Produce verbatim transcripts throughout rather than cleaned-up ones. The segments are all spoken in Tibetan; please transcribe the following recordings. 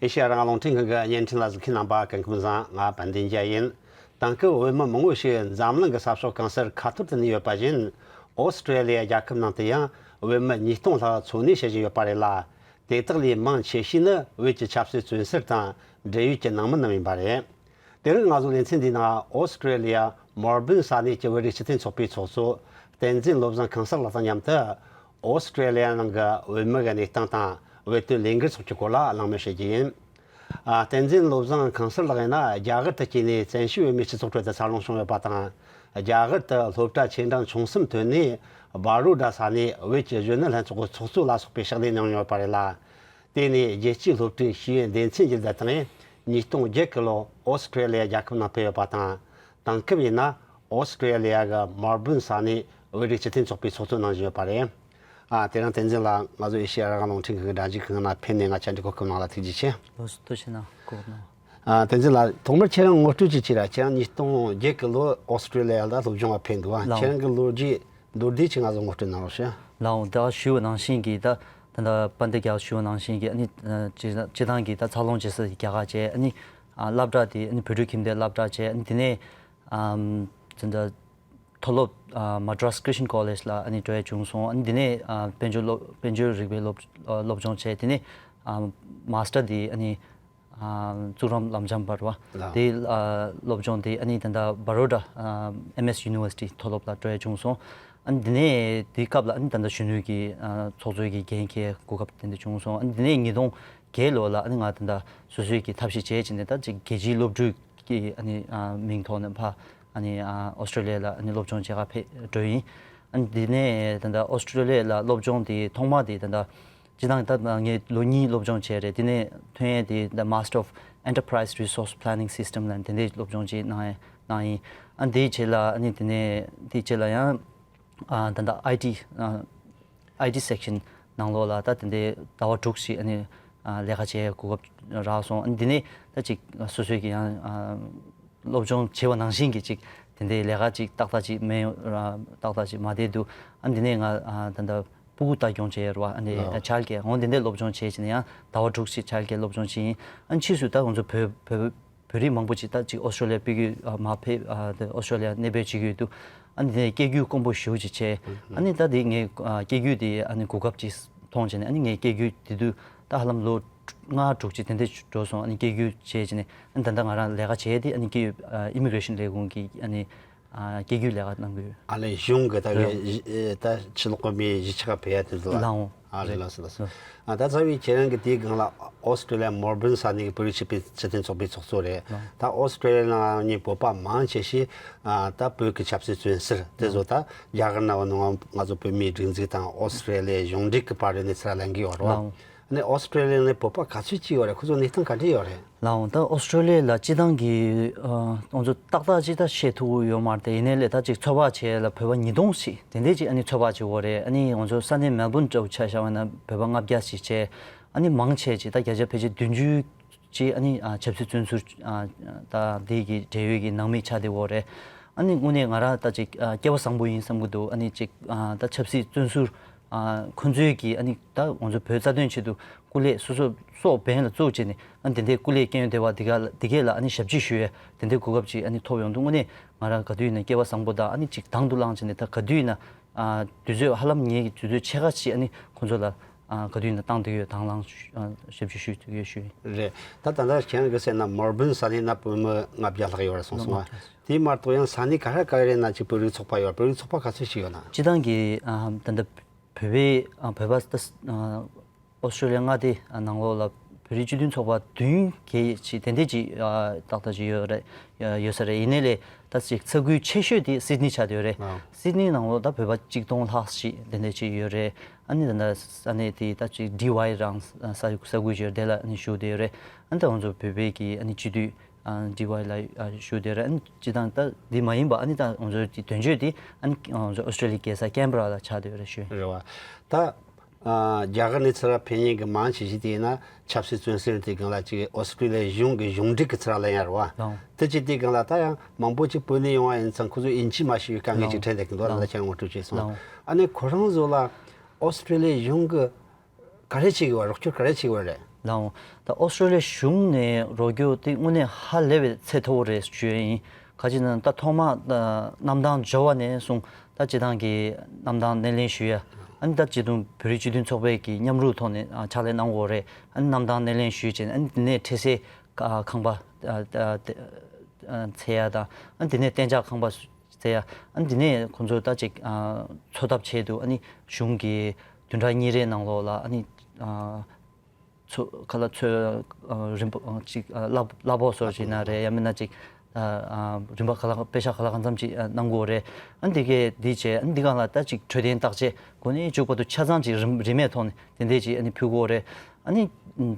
ཨེ་ཤེ་ཡ་རང་དབང་རླུང་འཕྲིན་ཁང་གི་བརྙན་འཕྲིན་ལ་གཟིགས་མཁན་རྣམ་པ་སྐུ་ཁམས་བཟང་། ང་དཔལ་ལྡན་རྒྱལ་ཡིན། དེང་སྐབས་བོད་མི་མང་པོ་ཞིག་འཛམ་གླིང་གི་ས་ཕྱོགས་གང་སར་ཁ་འཐོར་དུ་གནས་ཡོད་པ་བཞིན། ཨོ་སི་ཀྲེ་ལི་ཡ་རྒྱལ་ཁབ་ནང་དུ་ཡང་བོད་མི་ཉིས་སྟོང་ལྷག་འཚོ་གནས་བྱེད་བཞིན་ཡོད་པ་རེད་ལ། དེ་དག་ལས་མང་ཆེ་ཤོས་ནི་བོད་ཀྱི་ཆབ་སྲིད་བཙོན་ཟུར་དང་འབྲེལ་ཡོད་ཀྱི་ནང་མི་རྣམས་ཡིན་པ་རེད། དེ་རིང་ང་ཚོ་ལེ་ཚན་འདིའི་ནང་ཨོ་སི་ཀྲེ་ལི་ཡ་མོར་བྷོན་ས་གནས་ཀྱི་བོད་རིགས་སྤྱི་མཐུན་ཚོགས་པའི་ཚོགས་གཙོ་བསྟན་འཛིན་བློ་བཟང་ཁང་གསར་ལགས་དང་མཉམ་དུ། ཨོ་སི་ཀྲེ་ལི་ཡ་ནང་གི་བོད་མི་གི་གནས་སྟངས་དང་བོད་དོན་ལས་འགུལ་སོགས་ཀྱི་སྐོར་ལ་གླེང་མོལ་བྱེད་རྒྱུ་ཡིན། ཨ། བསྟན་འཛིན་བློ་བཟང་ཁང་གསར་ལགས་ཡིན་ན། རྒྱ་གར་དུ་སྐྱེས་ནས་བཙན་བྱོལ་བོད་མིའི་སྤྱི་ཚོགས་ཁྲོད་དུ་འཚར་ལོངས་བྱུང་ཡོད་པ་དང་། རྒྱ་གར་དུ་སློབ་གྲྭ་ཆེ་འབྲིང་ཆུང་གསུམ་ཐོན་ནས། བ་རོ་ཌ་ས་གནས་བོད་ཀྱི་གཞོན་ནུ་ལྷན་ཚོགས་ཀྱི་ཚོགས་གཙོ་ལ་སོགས་པའི་ཕྱག་ལས་གནང་མྱོང་ཡོད་པ་རེད་ལ། དེ་ནས་རྒྱལ་སྤྱིའི་སློབ་གྲྭའི་ཤེས་ཡོན་སྡེ་ཚན་བརྒྱུད་དུ་བཏང་ནས། ཉིས་སྟོང་བརྒྱད་ཀྱི་ལོར་ཨོ་སི་ཀྲེ་ལི་ཡ་རྒྱལ་ཁབ་ནང་ཕེབས་ཡོད་པ་དང་། དེང་སྐབས་ཡིན་ན་ཨོ་སི་ཀྲེ་ལི་ཡ་གི་མོར་བྷོན་ས་གནས་བོད་རིགས་སྤྱི་མཐུན་ཚོགས་པའི་ཚོགས་གཙོ་གནང་བཞིན་ཡོད་པ་རེད། ཨ། དེ་རིང་བསྟན་འཛིན་ལགས་ང་ཚོ་ཨེ་ཤེ་ཡ་རང་དབང་རླུང་འཕྲིན་ཁང་གི་སྒྲ་འཇུག་ཁང་ནང་ཕེབས་ནས་ང་བཅར་འདྲི་གོ་སྐབས་གནང་ལ་ཐུགས་རྗེ་ཆེ། ལགས་སོ། ཐུགས་རྗེ་ཆེ་གནང་། གོ་གནང་། ཨ། བསྟན་འཛིན་ལགས་ཐོག་མར་ཁྱེད་རང་ངོ་སྤྲོད་ཅིག་བྱེད་ར། ཁྱེད་རང་ཉིས་སྟོང་བརྒྱད་ཀྱི་ལོར་ཨོ་སི་ཀྲེ་ལི་ཡ་ལ་སློབ་སྦྱོང་ལ་ཕེབས་འདུག་བ། ལགས། ཁྱེད་རང་གི་ལོ་རྒྱུས་མདོར་བསྡུས་ཅིག་ང་ཚོ་ངོ་སྤྲོད་གནང་རོགས་ཞུ། ལགས་འོང་། ད་ཞུས་པ་ནང་བཞིན་གྱི་ད་ད་ལྟ་དཔལ་ལྡན་རྒྱལ་ཞུས་པ་ནང་བཞིན་གྱི་ཨ་ནི་ཨ་སྤྱི་སྤྱི་བཏང་གི་ད་འཚར་ལོངས་བྱེད་ས་རྒྱ་གར་བྱས། ཨ་ནི་ཨ་སློབ་གྲྭ་དེ་ཨ་ནི་བོད་ཕྲུག་ཁྱིམ་སྡེ་སློབ་གྲྭ་བྱས། ཨ་ནི་དེ་ནས་ཨ་ད་ལྟ་མཐོ་སློབ་ཨ་Madras Christian College ལ་ཨ་ནི་འགྲོ་ཡ་བྱུང་སོང་། ཨ་ནི་དེ་ནས་ཨ་དཔལ་འབྱོར་སློབ་དཔལ་འབྱོར་རིག་པའི་སློབ་ཨ་སློབ་སྦྱོང་བྱས། དེ་ནས་ཨ་མཱ་སི་ཊར་དེ་ཨ་ནི་ཨ་གཙུག་རམ་ལམ་འཇམ་བར་བ། ལགས། དེ་ཨ་སློབ་སྦྱོང་དེ་ཨ་ནི་ད་ལྟ་བ་རོ་ཌ་ཨ་ཨེམ་ཨེས་ཡུ་ནི་ཝར་སི་ཊི་མཐོ་སློབ་ལ་འགྲོ་ཡ་བྱུང་སོང་། ཨ་ནི་དེ་ནས་དེའི་སྐབས་ལ་ཨ་ནི་ད་ལྟ་གཞོན་ནུ་གི་ཨ་ཚོགས་གཙོའི་གི་འགན་འཁྱེར་གོ་སྐབས་དེ་འདྲ་བྱུང་སོང་། ཨ་ནི་དེ་ནས་ཉིས་སྟོང་བརྒྱད་ལོ་ལ་ཨ་ནི་ང་ད་ལྟ་སོ་སོའི་གི་ཐབས་ཤེས་བྱས་བྱས་ནས་ད་ཅིག་རྒྱལ་སྤྱིའི་སློབ་ཕྲུག་གི་ཨ་ནི་ཨ་མིང་ཐོག་ནས་ཕ་ཨ་ནི་ཨ་ཨོ་སི་ཀྲེ་ལི་ཡ་ལ་ཨ་ནི་སློབ་སྦྱོང་བྱེད་ག་ཕེབས་འགྲོ་ཡིན། ཨ་ནི་དེ་ནས་ད་ལྟ་ཨོ་སི་ཀྲེ་ལི་ཡ་ལ་སློབ་སྦྱོང་དེ་ཐོག་མ་དེ་ད་ལྟ་སྤྱི་བཏང་ད་ངས་ལོ་གཉིས་སློབ་སྦྱོང་བྱས་རེད། དེ་ནས་ཐོན་ཡས་དེ་The Master of Enterprise Resource Planning System ལབ་དེ་འདྲའི་སློབ་སྦྱོང་ཅིག་གནང་ཡས་གནང་ཡིན། ཨ་ནི་དེའི་རྗེས་ལ་ཨ་ནི་དེ་ནས་དེའི་རྗེས་ལ་ཡང་ཨ་ད་ལྟ་ཨའི་ཊི་ཨ་ཨའི་ཊི་སེག་ཤན་ནང་ལོགས་ལ་ད་དེ་འདྲའི་ཟླ་བ་དྲུག་ཅིག་ཨ་ནི་ཨ་ལས་ཀ་བྱེད་ཡས་གོ་སྐབས་རག་སོང་། ཨ་ནི་དེ་ནས་ད་ཅིག་སོ་སོའི་གི་ཡང་ཨ་སློབ་སྦྱོང་བྱས་པ་ནང་བཞིན་གྱི་ཅིག་དེ་འདྲའི་ལས་ཀ་ཅིག་ཏག་ཏག་ཅིག་མེད་ཡོད་ར། ཏག་ཏག་ཅིག་མ་བསྡད་འདུག་ཨ་ནི་དེ་ནས་ང་ཨ་ད་ལྟ་སྤུ་གུ་ལྟ་སྐྱོང་བྱས་ཡོད་ར། ཨ་ནི་ཨོ། ཆའིལ་ཌི་ཀེར་འོང་དེ་འདྲའི་སློབ་སྦྱོང་བྱས་བྱས་ནས་ཡང་ཟླ་བ་དྲུག་ཅིག་ཆའིལ་ཌི་ཀེར་སློབ་སྦྱོང་བྱས་ཡིན། ཨ་ནི་ཕྱིས་སུ་ད་ང་ཚོ་བོད་བོད་བོད་རིགས་མང་པོ་ཅིག་ད་ཅིག་ཨོ་སི་ཀྲོ་ལི་ཡ་ཕེབས་ཀྱི་ཨ་མར་ཕེབས་ཨ་དེ་ཨོ་སི་ཀྲོ་ལི་ཡ་གནས་སྤོས་བྱེད་ཀྱི་ཡོད་འདུག་ཨ་ནི་དེ་ནས་སྐད་སྒྱུར་དཀོན་པོ་ཞེ་པོ་ཅིག་བྱས། ཨ་ནི་ད་དེ་ངས་ཨ་སྐད་སྒྱུར་དེ་ཨ་ནི་གོ་སྐབས་ཅིག་མཐོང་བྱས་ནས། ཨ་ནི་ངས་སྐད་སྒྱུར་དེ་དུས་ད་ཧ་ལམ་ལོ་ལྔ་དྲུག་ཅིག་དེ་འདྲ་འགྲོ་སོང་། ཨ་ནི་སྐད་སྒྱུར་བྱས་བྱས་ནས། ཨ་ནི་ད་ལྟ་ང་རང་ལས་ཀ་བྱས་དེ་ཨ་ནི་སྐད་ཨ་ཨི་མི་གྷི་རེ་ཤན་ལས་ཁུངས་ཀྱི་ཨ་ནི་ཨ་སྐད་སྒྱུར་ལས་ཀ་གནང་གི་ཡོད། ཨ་ལས་གཞུང་གི་ད་རེད། གི་ད་ཕྱི་ལོགས་གོ་མི་གཞིས་ཆགས་ཕེབས་ཡ་དེ་ཚོ་ལ། ལགས་འོང་། ཨ་རེད། རེད། ལགས་སོ། ལགས་སོ། ཨ་ད་རྩ་བའི་ཁྱེད་རང་གི་དེའི་སྒང་ལ་ཨོ་སི་ཀྲོ་ལི་ཡ་མོར་བྷོན་ས་གནས་ཀྱི་བོད་རིགས་སྤྱི་པའི་སྤྱི་མཐུན་ཚོགས་པའི་ཚོགས་གཙོ་རེད། ལགས། ད་ཨོ་སི་ཀྲོ་ལི་ཡ་ནང་ནས་བོད་པ་མང་ཆེ་ཤོས་ཨ་ད་བོད་ཀྱི་ཆབ་སྲིད་བཙོན་ཟུར་དེ་ཚོ། ད་རྒྱ་གར་ནང་བ་ནང་ང་ཚོ་བོད་མིའི་སྒྲིག་འཛུགས་དང་ཨོ་སི་ཀྲོ་ལི་ཡའི་གཞུང་འབྲེལ་གྱི་བར་ཡོད་གནས་ཚུལ་ལ་ལན་གྱི་ཡོད་རེད་བ། ལགས་འོང་། ཨ་ནི་ཨོ་སི་ཀྲོ་ལི་ཡ་ནས་བོད་པ་ག་ཚོད་ཅིག་ཡོད་རེད། ཁོ་ཚོ་གནས་སྟངས་ག་འདྲ་ཡོད་རེད། ལགས་འོང་། ད་ཨོ་སི་ཀྲོ་ལི་ཡ་ལ་སྤྱི་བཏང་གི་ཨ་ང་ཚོ་ཏག་ཏག་ཅིག་ད་བཤད་ཐུབ་ཀྱི་ཡོད་མ་རེད་དེ། ཡིན་ནའི་ལས་ད་ཅིག་ཚོད་དཔག་བྱས་ལ་བོད་པ་ཉིས་སྟོང་ཞིག་དེ་འདྲས་ཅིག་ཨ་ནི་ཚོད་དཔག་བྱེད་དགོས་རེད། ཨ་ནི་ང་ཚོ་ས་གནས་མེལ་བྷོན་འདྲ་བོ་ཆ་བཞག་པ་ན་བོད་པ་ལྔ་བརྒྱ་ཞིག་བྱས། ཨ་ནི་མང་ཆེ་ཅིག་ད་བརྒྱ་ཆ་ཕལ་ཆེར་བདུན་ཅུ་ཅིག་ཨ་ནི་ཨ་ཆབ་སྲིད་བཙོན་ཟུར་ཨ་ད་འདི་གི་འབྲེལ་ཡོད་ཀྱི་ནང་མི་ཆགས་བསྡད་ཡོད་རེད། ཨ་ནི་དངོས་གནས་ང་རང་ད་ཅིག་ཨ་སྐལ་བ་བཟང་པོ་ཡིན་བསམ་གྱི་འདུག་ཨ་ནི་ཅིག་ཨ་ད་ཆབ་སྲིད་བཙོན་ཟུར་ཨ་ཁོང་ཚོའི་གི་ཨ་ནི་ད་ང་ཚོ་བོད་རྩ་དོན་ཆེད་དུ་སྐུ་ལས་སོ་སོ་སྲོག་འབེན་ལ་བཙུགས་བྱས་ནས། ཨ་ནི་དེ་འདྲའི་སྐུ་ལས་སྐྱོན་བདེ་བ་འདི་ག་ལ་འདི་གས་ལ་ཨ་ནི་ཞབས་ཕྱི་ཞུ་ཡས་དེ་འདྲའི་གོ་སྐབས་ཅིག་ཨ་ནི་ཐོབ་ཡོང་དུས། དངོས་གནས་ང་རང་ག་དུས་ཡིན་ན་སྐལ་བ་བཟང་པོ་དང་། ཨ་ནི་ཅིག་དང་དུ་བླངས་བྱས་ནས་ད་ག་དུས་ཡིན་ན་ཨ་དུས་ཚོད་ཧ་ལམ་ངེད་ཀྱི་དུས་ཚོད་ཕྱེད་ཀ་ཅིག་ཨ་ནི་ཁོང་ཚོ་ལ་ཨ་ག་དུས་ཡིན་ན་བཏང་བསྡད་ཡོད། དང་བླངས་ཞུ་ཨ་ཞབས་ཕྱི་ཞུ་བསྡད་ཡོད་ཞུ་ཡིན། རེད། ད་ད་ལྟ་ཁྱེད་རང་གིས་ཟེར་ན་མོར་བྷོན་ས་གནས་ན་བོད་མི་ལྔ་བརྒྱ་ལྷག་ཡོད་རེད་གསུངས་སོང་བ། ལྔ་བརྒྱ། དེ་མ་གཏོགས་ཡང་ས་གནས་ག་རེ་ག་རེ་ན་ཅིག་བོད་རིགས་ཚོགས་པ་ཡོད། བོད་རིགས་ཚོགས་པ་ག་ཚོད་ཞིག་ཡོད་ན། སྤྱི་བཏང་གི་ཨ་ད་ལྟ་བོད་པའི་ཨ་བོད་པ་ད་ཨ་ཨོ་སི་ཀྲོ་ལི་ཡ་མངའ་སྡེ་ནང་ལོགས་ལ་བོད་རིགས་སྤྱི་མཐུན་ཚོགས་པ་བདུན་བརྒྱད་ཅིག་དེ་འདྲས་ཅིག་ཨ་ཏག་ཏག་ཅིག་ཡོད་རེད། ཡོད་ས་རེད། ཡིན་ནའི་ལས་ད་ཅིག་ས་ཁུལ་ཆེ་ཤོས་དེ་སིད་ནི་ཆགས་བསྡད་ཡོད་རེད། ཨ། སིད་ནི་ནང་ལོགས་ད་བོད་པ་གཅིག་སྟོང་ལྷག་ཅིག་དེ་འདྲས་ཅིག་ཡོད་རེད། ཨ་ནི་ད་ལྟ་ས་གནས་དེ་ད་ཅིག་ཌི་ཝའི་རང་ས་ས་ཁུལ་ཅིག་ཡོད་རེད། དེ་ལ་ཨ་ནི་བཞུགས་བསྡད་ཡོད་རེད། ཨ་ནི་ད་ང་ཚོ་བོད་པའི་གི་ཨ་ནི་སྤྱི་འཐུས་ཨ་ཌི་ཝའི་ལ་ཨ་བཞུགས་བསྡད་ཡོད་རེད། ཨ་ནི་སྤྱི་བཏང་ད་འདི་མ་ཡིན་པ་ཨ་ནི་ད་ང་ཚོ་དེ་དོན་གཅོད་དེ་ཨ་ནི་ང་ཚོ་ཨོ་སི་ཀྲོ་ལི་ཡའི་རྒྱལ་ས་ཀན་བྷ་ར་ལ་ཆགས་བསྡད་ཡོད་རེད་ཞུ། རེད་བ། ད་ཨ་རྒྱ་གར་ནས་ཚུར་ཕེབས་མཁན་གྱི་མང་ཆེ་ཤོས་དེ་ཡིན་ན་ཆབ་སྲིད་བཙོན་ཟུར་དེ་སྒང་ལ་ཅིག་ཨོ་སི་ཀྲོ་ལི་ཡའི་གཞུང་གི་གཞུང་འབྲེལ་གྱི་ཚུར་ལེན་ཡ་རེད་བ། ལགས། དེ་ཅིག་དེ་སྒང་ལ་ད་ཡང་མང་པོ་ཅིག་བོད་ནས་ཡོང་བ་ཡིན་ཙང་ཁོ་ཚོ་ཨིན་ཇི་མ་ཤེས་པའི་དཀའ་ངལ་ཅིག་ལགས། འཕྲད་བསྡད་ཀྱི་འདུག་ལ། ལགས། ད་ཁྱེད་ངོ་སྤྲོད་བྱས་སོང་། ལགས། ཨ་ནི་ཁོ་རང་ཚོ་ལ་ཨོ་སི་ཀྲོ་ལི་ཡའི་གཞུང་གི་ག་རེ་བྱེད་ཀྱི་བ། རོགས་སྐྱོར་ག་རེ་བྱེད་ཀྱི་བ་རེད། ལའོ། ད་ཨོ་སི་ཀྲོ་ལི་ཡ་གཞུང་ནས་རོགས་སྐྱོར་དེ་དངོས་གནས་ཧ་ལས་པའི་ཚད་མཐོ་བོ་རེད་ཞུ་ཡ་ཡིན། ག་ཅི་ན་ད་ཐོག་མ་ད་གནམ་ཐང་འབྱོར་བ་ནས་བཟུང་ད་སྤྱི་བཏང་གི་གནམ་ཐང་སྣེ་ལེན་ཞུ་ཡ། ཨ་ནི་ད་སྤྱི་བཏང་བོད་རིགས་སྤྱི་མཐུན་ཚོགས་པའི་གི་མཉམ་རུབ་ཐོག་ནས་ཨ་ཕྱག་ལས་གནང་དགོས་རེད། ཨ་ནི་གནམ་ཐང་སྣེ་ལེན་ཞུས་བྱས་ནས་ཨ་ནི་དེ་ནས་འཕྲལ་སེལ་ཁང་པ་ཨ་ཨ་ཨ་འཚོལ་ཡ་དང་ཨ་ནི་དེ་ནས་གཏན་འཇགས་ཁང་པ་འཚོལ་ཡ། ཨ་ནི་དེ་ནས་ཁོང་ཚོ་ད་ཅིག་ཨ་འཚོ་ཐབས་ཆེད་དུ་ཨ་ནི་གཞུང་གི་བདུན་ཕྲག་གཉིས་རེའི་ནང་ལོགས་ལ་ཨ་ནི་ཨ། ཚོ་ག་ལ་ཚོ་ཨ་རིམ་པ་ཨ་ཅིག་ཨ་གླ་གླ་ཕོགས་སོགས་ཅིག་ན་རེད། ཡང་མིན་ན་ཅིག་ཨ་ཨ་རིན་པ་ག་ལ་པེ་ཤག་ག་ལ་གང་འཚམ་ཅིག་ཨ་གནང་དགོས་རེད། ཨ་འདི་གས་འདི་བྱས་ཨ་འདི་གང་ལ་ད་ཅིག་འཕྲོད་བསྟེན་བརྟག་དཔྱད་འགོ་ནས་མཇུག་བར་དུ་ཆ་ཚང་ཅིག་རིན་རིན་མེད་ཐོག་ནས་དེ་འདྲས་ཅིག་ཨ་ནི་ཕུལ་དགོས་རེད། ཨ་ནི་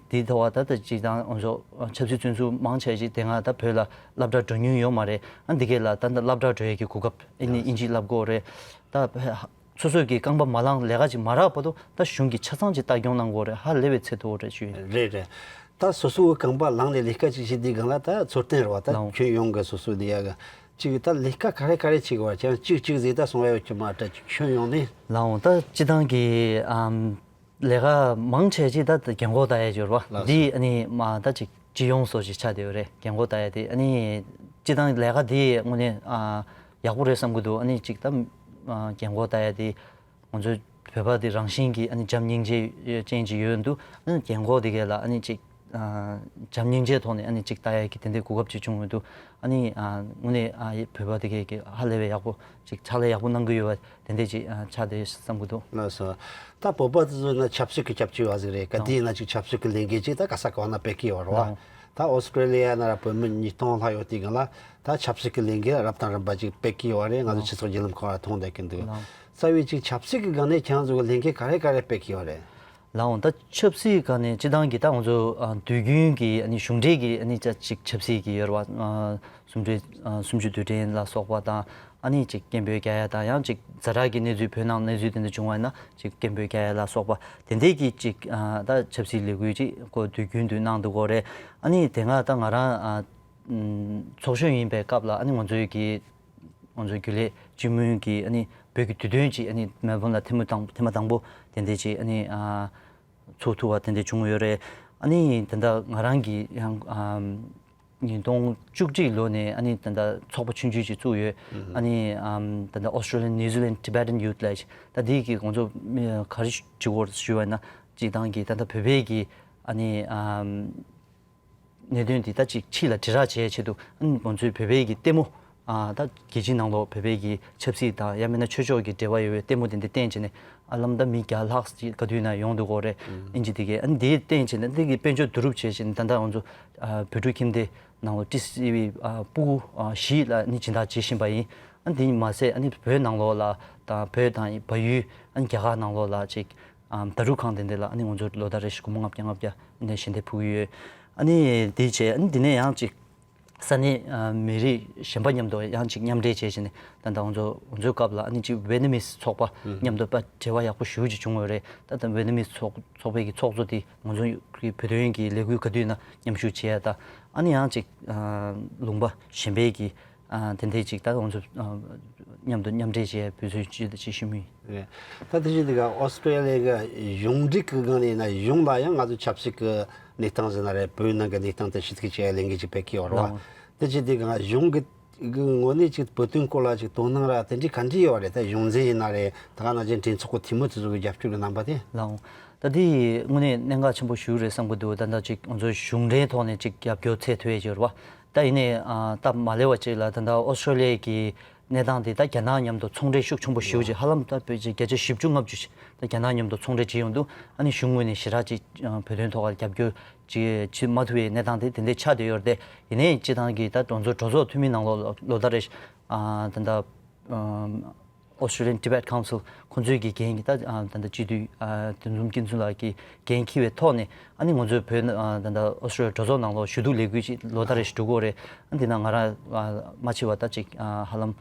འདི་ཐོག་ད་ལྟ་ཅིག་དང་ང་ཚོ་ཆབ་སྲིད་བཙོན་ཟུར་མང་ཆེ་ཅིག་དེ་སྔ་ད་བོད་ལ་སློབ་གྲྭ་འགྲོ་མྱོང་ཡོད་མ་རེད། ཨ་འདི་གས་ལ་ད་ལྟ་སློབ་གྲྭ་འགྲོ་ཡས་ཀྱི་གོ་སྐབས་ཨ་ནི་ཨིན་ཇི་བསླབ་དགོས་རེད། ད་སོ་སོས་ཀྱི་རྐང་པ་མ་བླངས་ལས་ཀ་ཅིག་མ་རག་བར་དུ་ད་གཞུང་གིས་ཆ་ཚང་ཅིག་ལྟ་སྐྱོང་གནང་དགོས་རེད། ཧ་ལས་པའི་ཚད་མཐོ་བོ་རེད་ཞུ་ཡིན། རེད་རེད། ད་སོ་སོའི་རྐང་པ་བླངས་ནས་ལས་ཀ་ཅིག་བྱེད་དུས་སྒང་ལ་ད་འཚོ་རྟེན་རེད་བ། ད་ལའོ། ཁྱོན་ཡོངས་ཀྱི་སོ་སོ་ལས་ཡ་གི་ཅིག་ད་ལས་ཀ་ག་རེ་ག་རེ་བྱེད་དགོས་བ་ཀྱང་ཅིག་ཅིག་ཟིག་ད་སོང་བ་ཡོད་ཀྱི་མ་རེད། ཁྱོན་ཡོངས་ནས། ལའོ། ད་སྤྱི་བཏང་གི་ཨམ་ལས་ཀ་མང་ཆེ་ཅིག་ད་རྒན་གོག་ལྟ་ཡ་ཅིག་ཡོད་རེད་བ། ལགས་སོ། འདི་ཨ་ནི་མ་ད་ཅིག་སྤྱི་ཡོངས་སོགས་ཅིག་ཆགས་བསྡད་ཡོད་རེད། རྒན་གོག་ལྟ་ཡ་དེ་ཨ་ནི་སྤྱི་བཏང་ལས་ཀ་དེ་དངོས་གནས་ཨ་ཡག་པོ་རེད་བསམ་གྱི་འདུག་ཨ་ནི་ཅིག་ད་ཨ་རྒན་གོག་ལྟ་ཡ་དེ་ང་ཚོའི་བོད་པ་དེ་རང་བཞིན་གྱིས་ཨ་ནི་བྱམས་སྙིང་རྗེ་ཅན་ཅིག་ཡོད་འདུག་ཨ་ནི་རྒན་གོག་དེ་གས་ལ་ཨ་ནི་ཅིག་ཨ་བྱམས་སྙིང་རྗེའི་ཐོག་ནས་ཨ་ནི་ཅིག་ལྟ་ཡ་གི་དེ་འདྲའི་གོ་སྐབས་ཅིག་བྱུང་ཡོད་འདུག་ཨ་ནི་ཨ་དངོས་གནས་ཨ་བོད་པ་དེ་གས་ཀྱི་ཧ་ལས་པའི་ཡག་པོ་ཅིག་ཕྱག་ལས་ཡག་པོ་གནང་གི་ཡོད་པ་དེ་འདྲས་ཅིག་ཨ་ཆགས་བསྡད་བསམ་གྱི་འདུག་ལགས་སོ། ད་བོད་པ་དེ་ཚོ་ནི་ཆབ་སྲིད་ཀྱི་སྐྱབས་བཅོལ་བ་ཟིག་རེད། ག་དུས་ཡིན་ན་ཅིག་ཆབ་སྲིད་ཀྱི་ལས་འགུལ་ཅིག་ད་ག་ས་ག་བ་ན་སྤེལ་གི་ཡོད་རེད་བ། ད་ཨོ་སི་ཀྲོ་ལི་ཡ་ན་ར་བོད་མི་ཉིས་སྟོང་ལྷག་ཡོད་དུས་སྒང་ལ་ད་ཆབ་སྲིད་ཀྱི་ལས་འགུལ་རབ་དང་རིམ་པ་ཅིག་སྤེལ་གི་ཡོད་རེད། ང་ཚོ་ལའོ། སྤྱི་ཚོགས་བརྒྱུད་ལམ་ཁག་ལ་མཐོང་བསྡད་ཀྱི་འདུག་ལའོ། རྩ་བའི་ཅིག་ཆབ་སྲིད་ཀྱི་སྒང་ནས་ཁྱེད་རང་ཚོ་གི་ལས་འགུལ་ག་རེ་ག་རེ་སྤེལ་གི་ཡོད་རེད། ལའོ། ད་ཆབ་སྲིད་སྒང་ནས་སྤྱི་བཏང་གི་ད་ང་ཚོ་ཨ་དུས་རྒྱུན་གྱི་ཨ་ནི་གཞུང་འབྲེལ་གྱི་ཨ་ནི་ཅ་ཅིག་ཆབ་སྲིད་ཀྱི་ཡོད་རེད་བ། ཨ་གསུམ་བགྲོས་ཨ་གསུམ་བཅུ་དུས་དྲན་ལ་སོགས་པ་དང་ཨ་ནི་ཅིག་སྐད་འབོད་རྒྱག་ཡ་དང་ཡང་ཅིག་ཛ་དྲག་གི་གནས་ཚུལ་བོད་ནང་གནས་ཚུལ་དེ་འདྲ་བྱུང་བ་ཡིན་ན་ཅིག་སྐད་འབོད་རྒྱག་ཡ་ལ་སོགས་པ་དེ་འདྲས་ཀྱི་ཅིག་ཨ་ད་ཆབ་སྲིད་ལས་འགུལ་ཅིག་ཁོ་དུས་རྒྱུན་དུ་གནང་འདུག་གོ་རེད། ཨ་ནི་དེ་སྔ་ད་ང་རང་ཨ་ཚོགས་གཞོན་ཡིན་པའི་སྐབས་ལ་ཨ་ནི་ང་ཚོའི་གི་ང་ཚོའི་རྒྱུན་ལས་སྤྱི་མོས་ཀྱིས་ཨ་ནི་བོད་ཀྱི་དུས་སྟོན་ཅིག་ཨ་ནི་མེལ་བོན་ལ་ཐེངས་མ་དང་ཐེངས་མ་དང་པོ་དེ་འདྲས་ཅིག་ཨ་ནི་ཨ་ཚོགས་ཐུབ་པ་དེ་འདྲས་བྱུང་ཡོད་རེད། ཨ་ནི་ད་ལྟ་ང་རང་གིས་ཡང་ཨམ་ཉིས་སྟོང་བཅུ་གཅིག་ལོ་ནས་ཨ་ནི་ད་ལྟ་ཚོགས་པ་ཆུང་ཆུང་ཅིག་བཙུགས་ཡོད། ཨ་ནི་ཨམ་ད་ལྟ་Australian New Zealand Tibetan Youth League ད་འདི་གི་ང་ཚོ་ག་རེ་ཞུ་དགོས་ཞུ་བ་ན་སྤྱི་བཏང་གི་ད་ལྟ་བོད་པའི་གི་ཨ་ནི་ཨམ་གནད་དོན་འདི་ད་ཅིག་ཕྱི་ལ་དྲིལ་བསྒྲགས་བྱེད་ཆེད་དུ་ཨ་ནི་ང་ཚོའི་བོད་པའི་གི་ལྟད་མོ་ཨ་ད་རྒྱལ་སྤྱིའི་ནང་ལོགས་བོད་པའི་གི་ཆབ་སྲིད་དང་ཡང་མིན་ན་ཆོས་ཕྱོགས་ཀྱི་འབྲེལ་བ་ཡོད་པའི་ལྟད་མོ་དེ་འདྲ་བསྟན་བྱས་ནས་ཨ་ལམ་ད་མི་བརྒྱ་ལྷག་ཅིག་ག་དུས་ན་ཡོང་འདུག་གོ་རེད། ཨིན་ཇི་དེ་གས་ཨ་ནི་དེ་བསྟན་བྱས་ནས་འདི་གི་དཔལ་འབྱོར་བསྡུ་རུབ་བྱས་བྱས་ནས་ད་ལྟ་ང་ཚོ་ཨ་བོད་ཕྲུག་ཁྱིམ་སྡེ་ནང་ལོགས་ཏི་སི་ཝི་ཨ་སྤུ་གུ་ཨ་བཞི་ལ་ནི་སྦྱིན་བདག་བྱེད་བཞིན་པ་ཡིན། ཨ་ནི་དེ་མ་ཟད་ཨ་ནི་བོད་ནང་ལོགས་ལ་དང་བོད་དང་བལ་ཡུལ་ཨ་ནི་རྒྱ་གར་ནང་ལོགས་ལ་ཅིག་ཨམ་ད་རུང་ཁང་དེ་འདྲ་ལ་ཨ་ནི་ང་ཚོ་ལོ་ལྟར་རེ་བཞིན་སྒོར་མོ་ལྔ་བརྒྱ་ལྔ་བརྒྱ་ཨ་ནི་ཞལ་འདེབས་ཕུལ་གྱི་ཡོད། ཨ་ནི་དེ་བྱས་ཨ་ནི་དེ་ནས་ཡང་ཅིག་ས་གནས་ཨ་མི་རིགས་གཞན་པ་མཉམ་དུ་ཡང་ཅིག་མཉམ་འབྲེལ་བྱས་བྱས་ནས་ད་ལྟ་ང་ཚོ་ང་ཚོའི་སྐབས་ལ་ཨ་ནི་ཅིག་ཝེ་ནི་མིས་ཚོགས་པ་མཉམ་དུ་པ་འབྲེལ་བ་ཡག་པོ་ཞེ་པོ་ཅིག་བྱུང་ཡོད་རེད། ད་ལྟ་ཝེ་ནི་མིས་ཚོགས་ཚོགས་པའི་གི་ཚོགས་གཙོ་དེ་ང་ཚོ་གི་བོད་དོན་གྱི་ལས་འགུལ་ག་དུས་ན་མཉམ་ཞུགས་བྱེད་ཡ་ད་ཨ་ནི་ཡང་ཅིག་ཨ་ལུང་པ་གཞན་པའི་གི་ཨ་དེ་འདྲའི་ཅིག་ད་ང་ཚོ་ཨ་མཉམ་དུ་མཉམ་འབྲེལ་བྱས་འབད་བརྩོན་ཅིག་ཅིག་ཞུ་མུས་ཡིན། རེད། ད་དེ་བཞིན་དེ་ག་ཨོ་སི་ཀྲོ་ལི་ཡ་གི་གཞུང་འབྲེལ་གི་སྒང་ནས་ཡིན་ན་གཞུང་ལ་ཡང་ང་ཚོ་ཆབ་སྲིད་ཀྱི་གནས་སྟངས་ཟེར་ན་རེད། བོད་ནང་གི་གནས་སྟངས་དེ་ཞིབ་འཚོལ་བྱེད་ཡ་ལས་འགུལ་ཅིག་སྤེལ་གི་ཡོད་རེད་བ། ལགས། དེ་བཞིན་དེ་ག་གཞུང་གི་གི་ངོས་ནས་ཅིག་བོད་དོན་སྐོར་ལ་ཅིག་དོ་སྣང་ར་དེ་འདྲའི་ག་འདྲ་ཡོད་རེད། ད་གཞུང་འཛིན་ཡིན་ན་རེད། ད་ག་ནང་བཞིན་གྲོས་ཚོགས་ཀྱི་འཐུས་མི་དེ་ཚོ་གི་རྒྱབ་སྐྱོར་གྱི་རྣམ་པ་དེ། ལགས། ད་དེ་དངོས་གནས་གནད་འགག་ཆེན་པོ་ཞིག་རེད་བསམ་གྱི་འདུག་ད་ལྟ་ཅིག་ང་ཚོ་གཞུང་འབྲེལ་ཐོག་ནས་ཅིག་རྒྱབ་སྐྱོར་འཚོལ་ཐུབ་ཡས་ཅིག་ཡོད་རེད་བ། ད་ཡིན་ནའི་ཨ་སྟབས་མ་ལེགས་པ་ཅིག་ལ་ད་ལྟ་ཨོ་སི་ཀྲོ་ལི་ཡ་གི་གནས་སྟངས་དེ་ད་རྒྱ་ནག་མཉམ་དུ་ཚོང་འབྲེལ་ཤུགས་ཆེན་པོ་ཞེ་པོ་ཅིག་ཧ་ལམ་ད་བོད་ཀྱི་བརྒྱ་ཆ་བཞི་བཅུ་ལྔ་བཅུ་ཞིག་ད་རྒྱ་ནག་མཉམ་དུ་ཚོང་འབྲེལ་བྱེད་ཡོང་དུས་ཨ་ནི་གཞུང་ངོས་ནས་ཞེ་དྲག་ཅིག་ཨ་བོད་དོན་ཐོག་ལ་རྒྱབ་སྐྱོར་ཅིག་བྱེད་མ་ཐུབ་པའི་གནས་སྟངས་དེ་དེ་འདྲས་ཆགས་བསྡད་ཡོད་རེད་དེ། ཡིན་ནའི་སྤྱི་བཏང་གི་ད་ང་ཚོ་གྲོས་ཚོགས་འཐུས་མི་ནང་ལོགས་ལོ་ལོ་ལྟར་རེ་ཨ་ད་ལྟ་ཨ་Australian Tibet Council ཁོང་ཚོའི་གི་འགན་གྱི་ད་ཨ་ད་ལྟ་སྤྱི་འཐུས་ཨ་དོན་གྲུབ་སྐྱིད་འཛོམས་ལགས་ཀྱིས་འགན་འཁྱེར་བའི་ཐོག་ནས་ཨ་ནི་ང་ཚོའི་བོད་ཨ་ད་ལྟ་ཨོ་སི་ཀྲོ་ལི་ཡ་གྲོས་ཚོགས་ནང་ལོགས་ཞུ་གཏུག་ལས་འགུལ་ཅིག་ལོ་ལྟར་རེ་ཞིག་འགྲོ་གི་ཡོད་རེད། ཨ་འདི་ན་ང་རང་ཨ་མ་ཕྱི་བ་ད་ཅིག་ཨ་ཧ་ལམ་